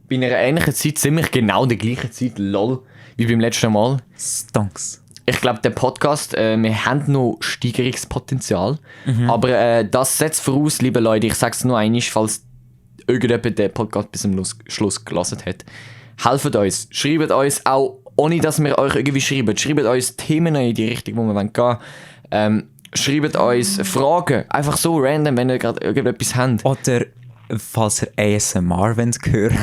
bei einer ähnlichen Zeit, ziemlich genau der gleichen Zeit, lol, wie beim letzten Mal. Stonks. Ich glaube, der Podcast, wir haben noch Steigerungspotenzial. Aber das setzt voraus, liebe Leute, ich sage es nur einmal, falls irgendjemand den Podcast bis zum Schluss gelassen hat. Helft uns, schreibt uns auch, ohne dass wir euch irgendwie schreiben. Schreibt uns Themen in die Richtung, wo wir gehen wollen. Schreibt uns Fragen, einfach so random, wenn ihr gerade irgendetwas habt. Oder falls ihr ASMR hören wollt.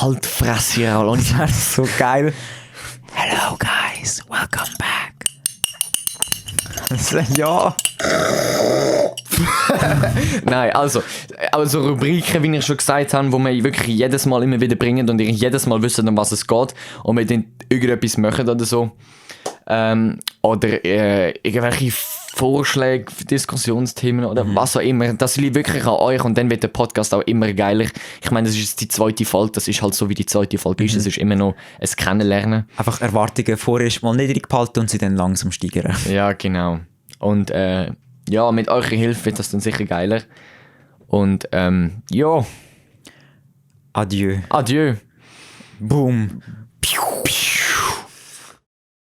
Halt die Fresse, ihr alle. Das wäre so geil. Hello guys, welcome back. Ja. Nein, also Rubriken, wie ich schon gesagt habe, wo wir wirklich jedes Mal immer wieder bringen und ihr jedes Mal wisst, um was es geht und wir dann irgendetwas machen oder so. Oder irgendwelche Vorschläge für Diskussionsthemen oder was auch immer. Das liegt wirklich an euch und dann wird der Podcast auch immer geiler. Ich meine, das ist jetzt die zweite Folge, das ist halt so, wie die zweite Folge ist. Es ist immer noch ein Kennenlernen. Einfach Erwartungen vorerst mal niedrig behalten und sie dann langsam steigern. Ja, genau. Und ja, mit eurer Hilfe wird das dann sicher geiler. Und ja. Adieu. Adieu. Boom. Piu, piu.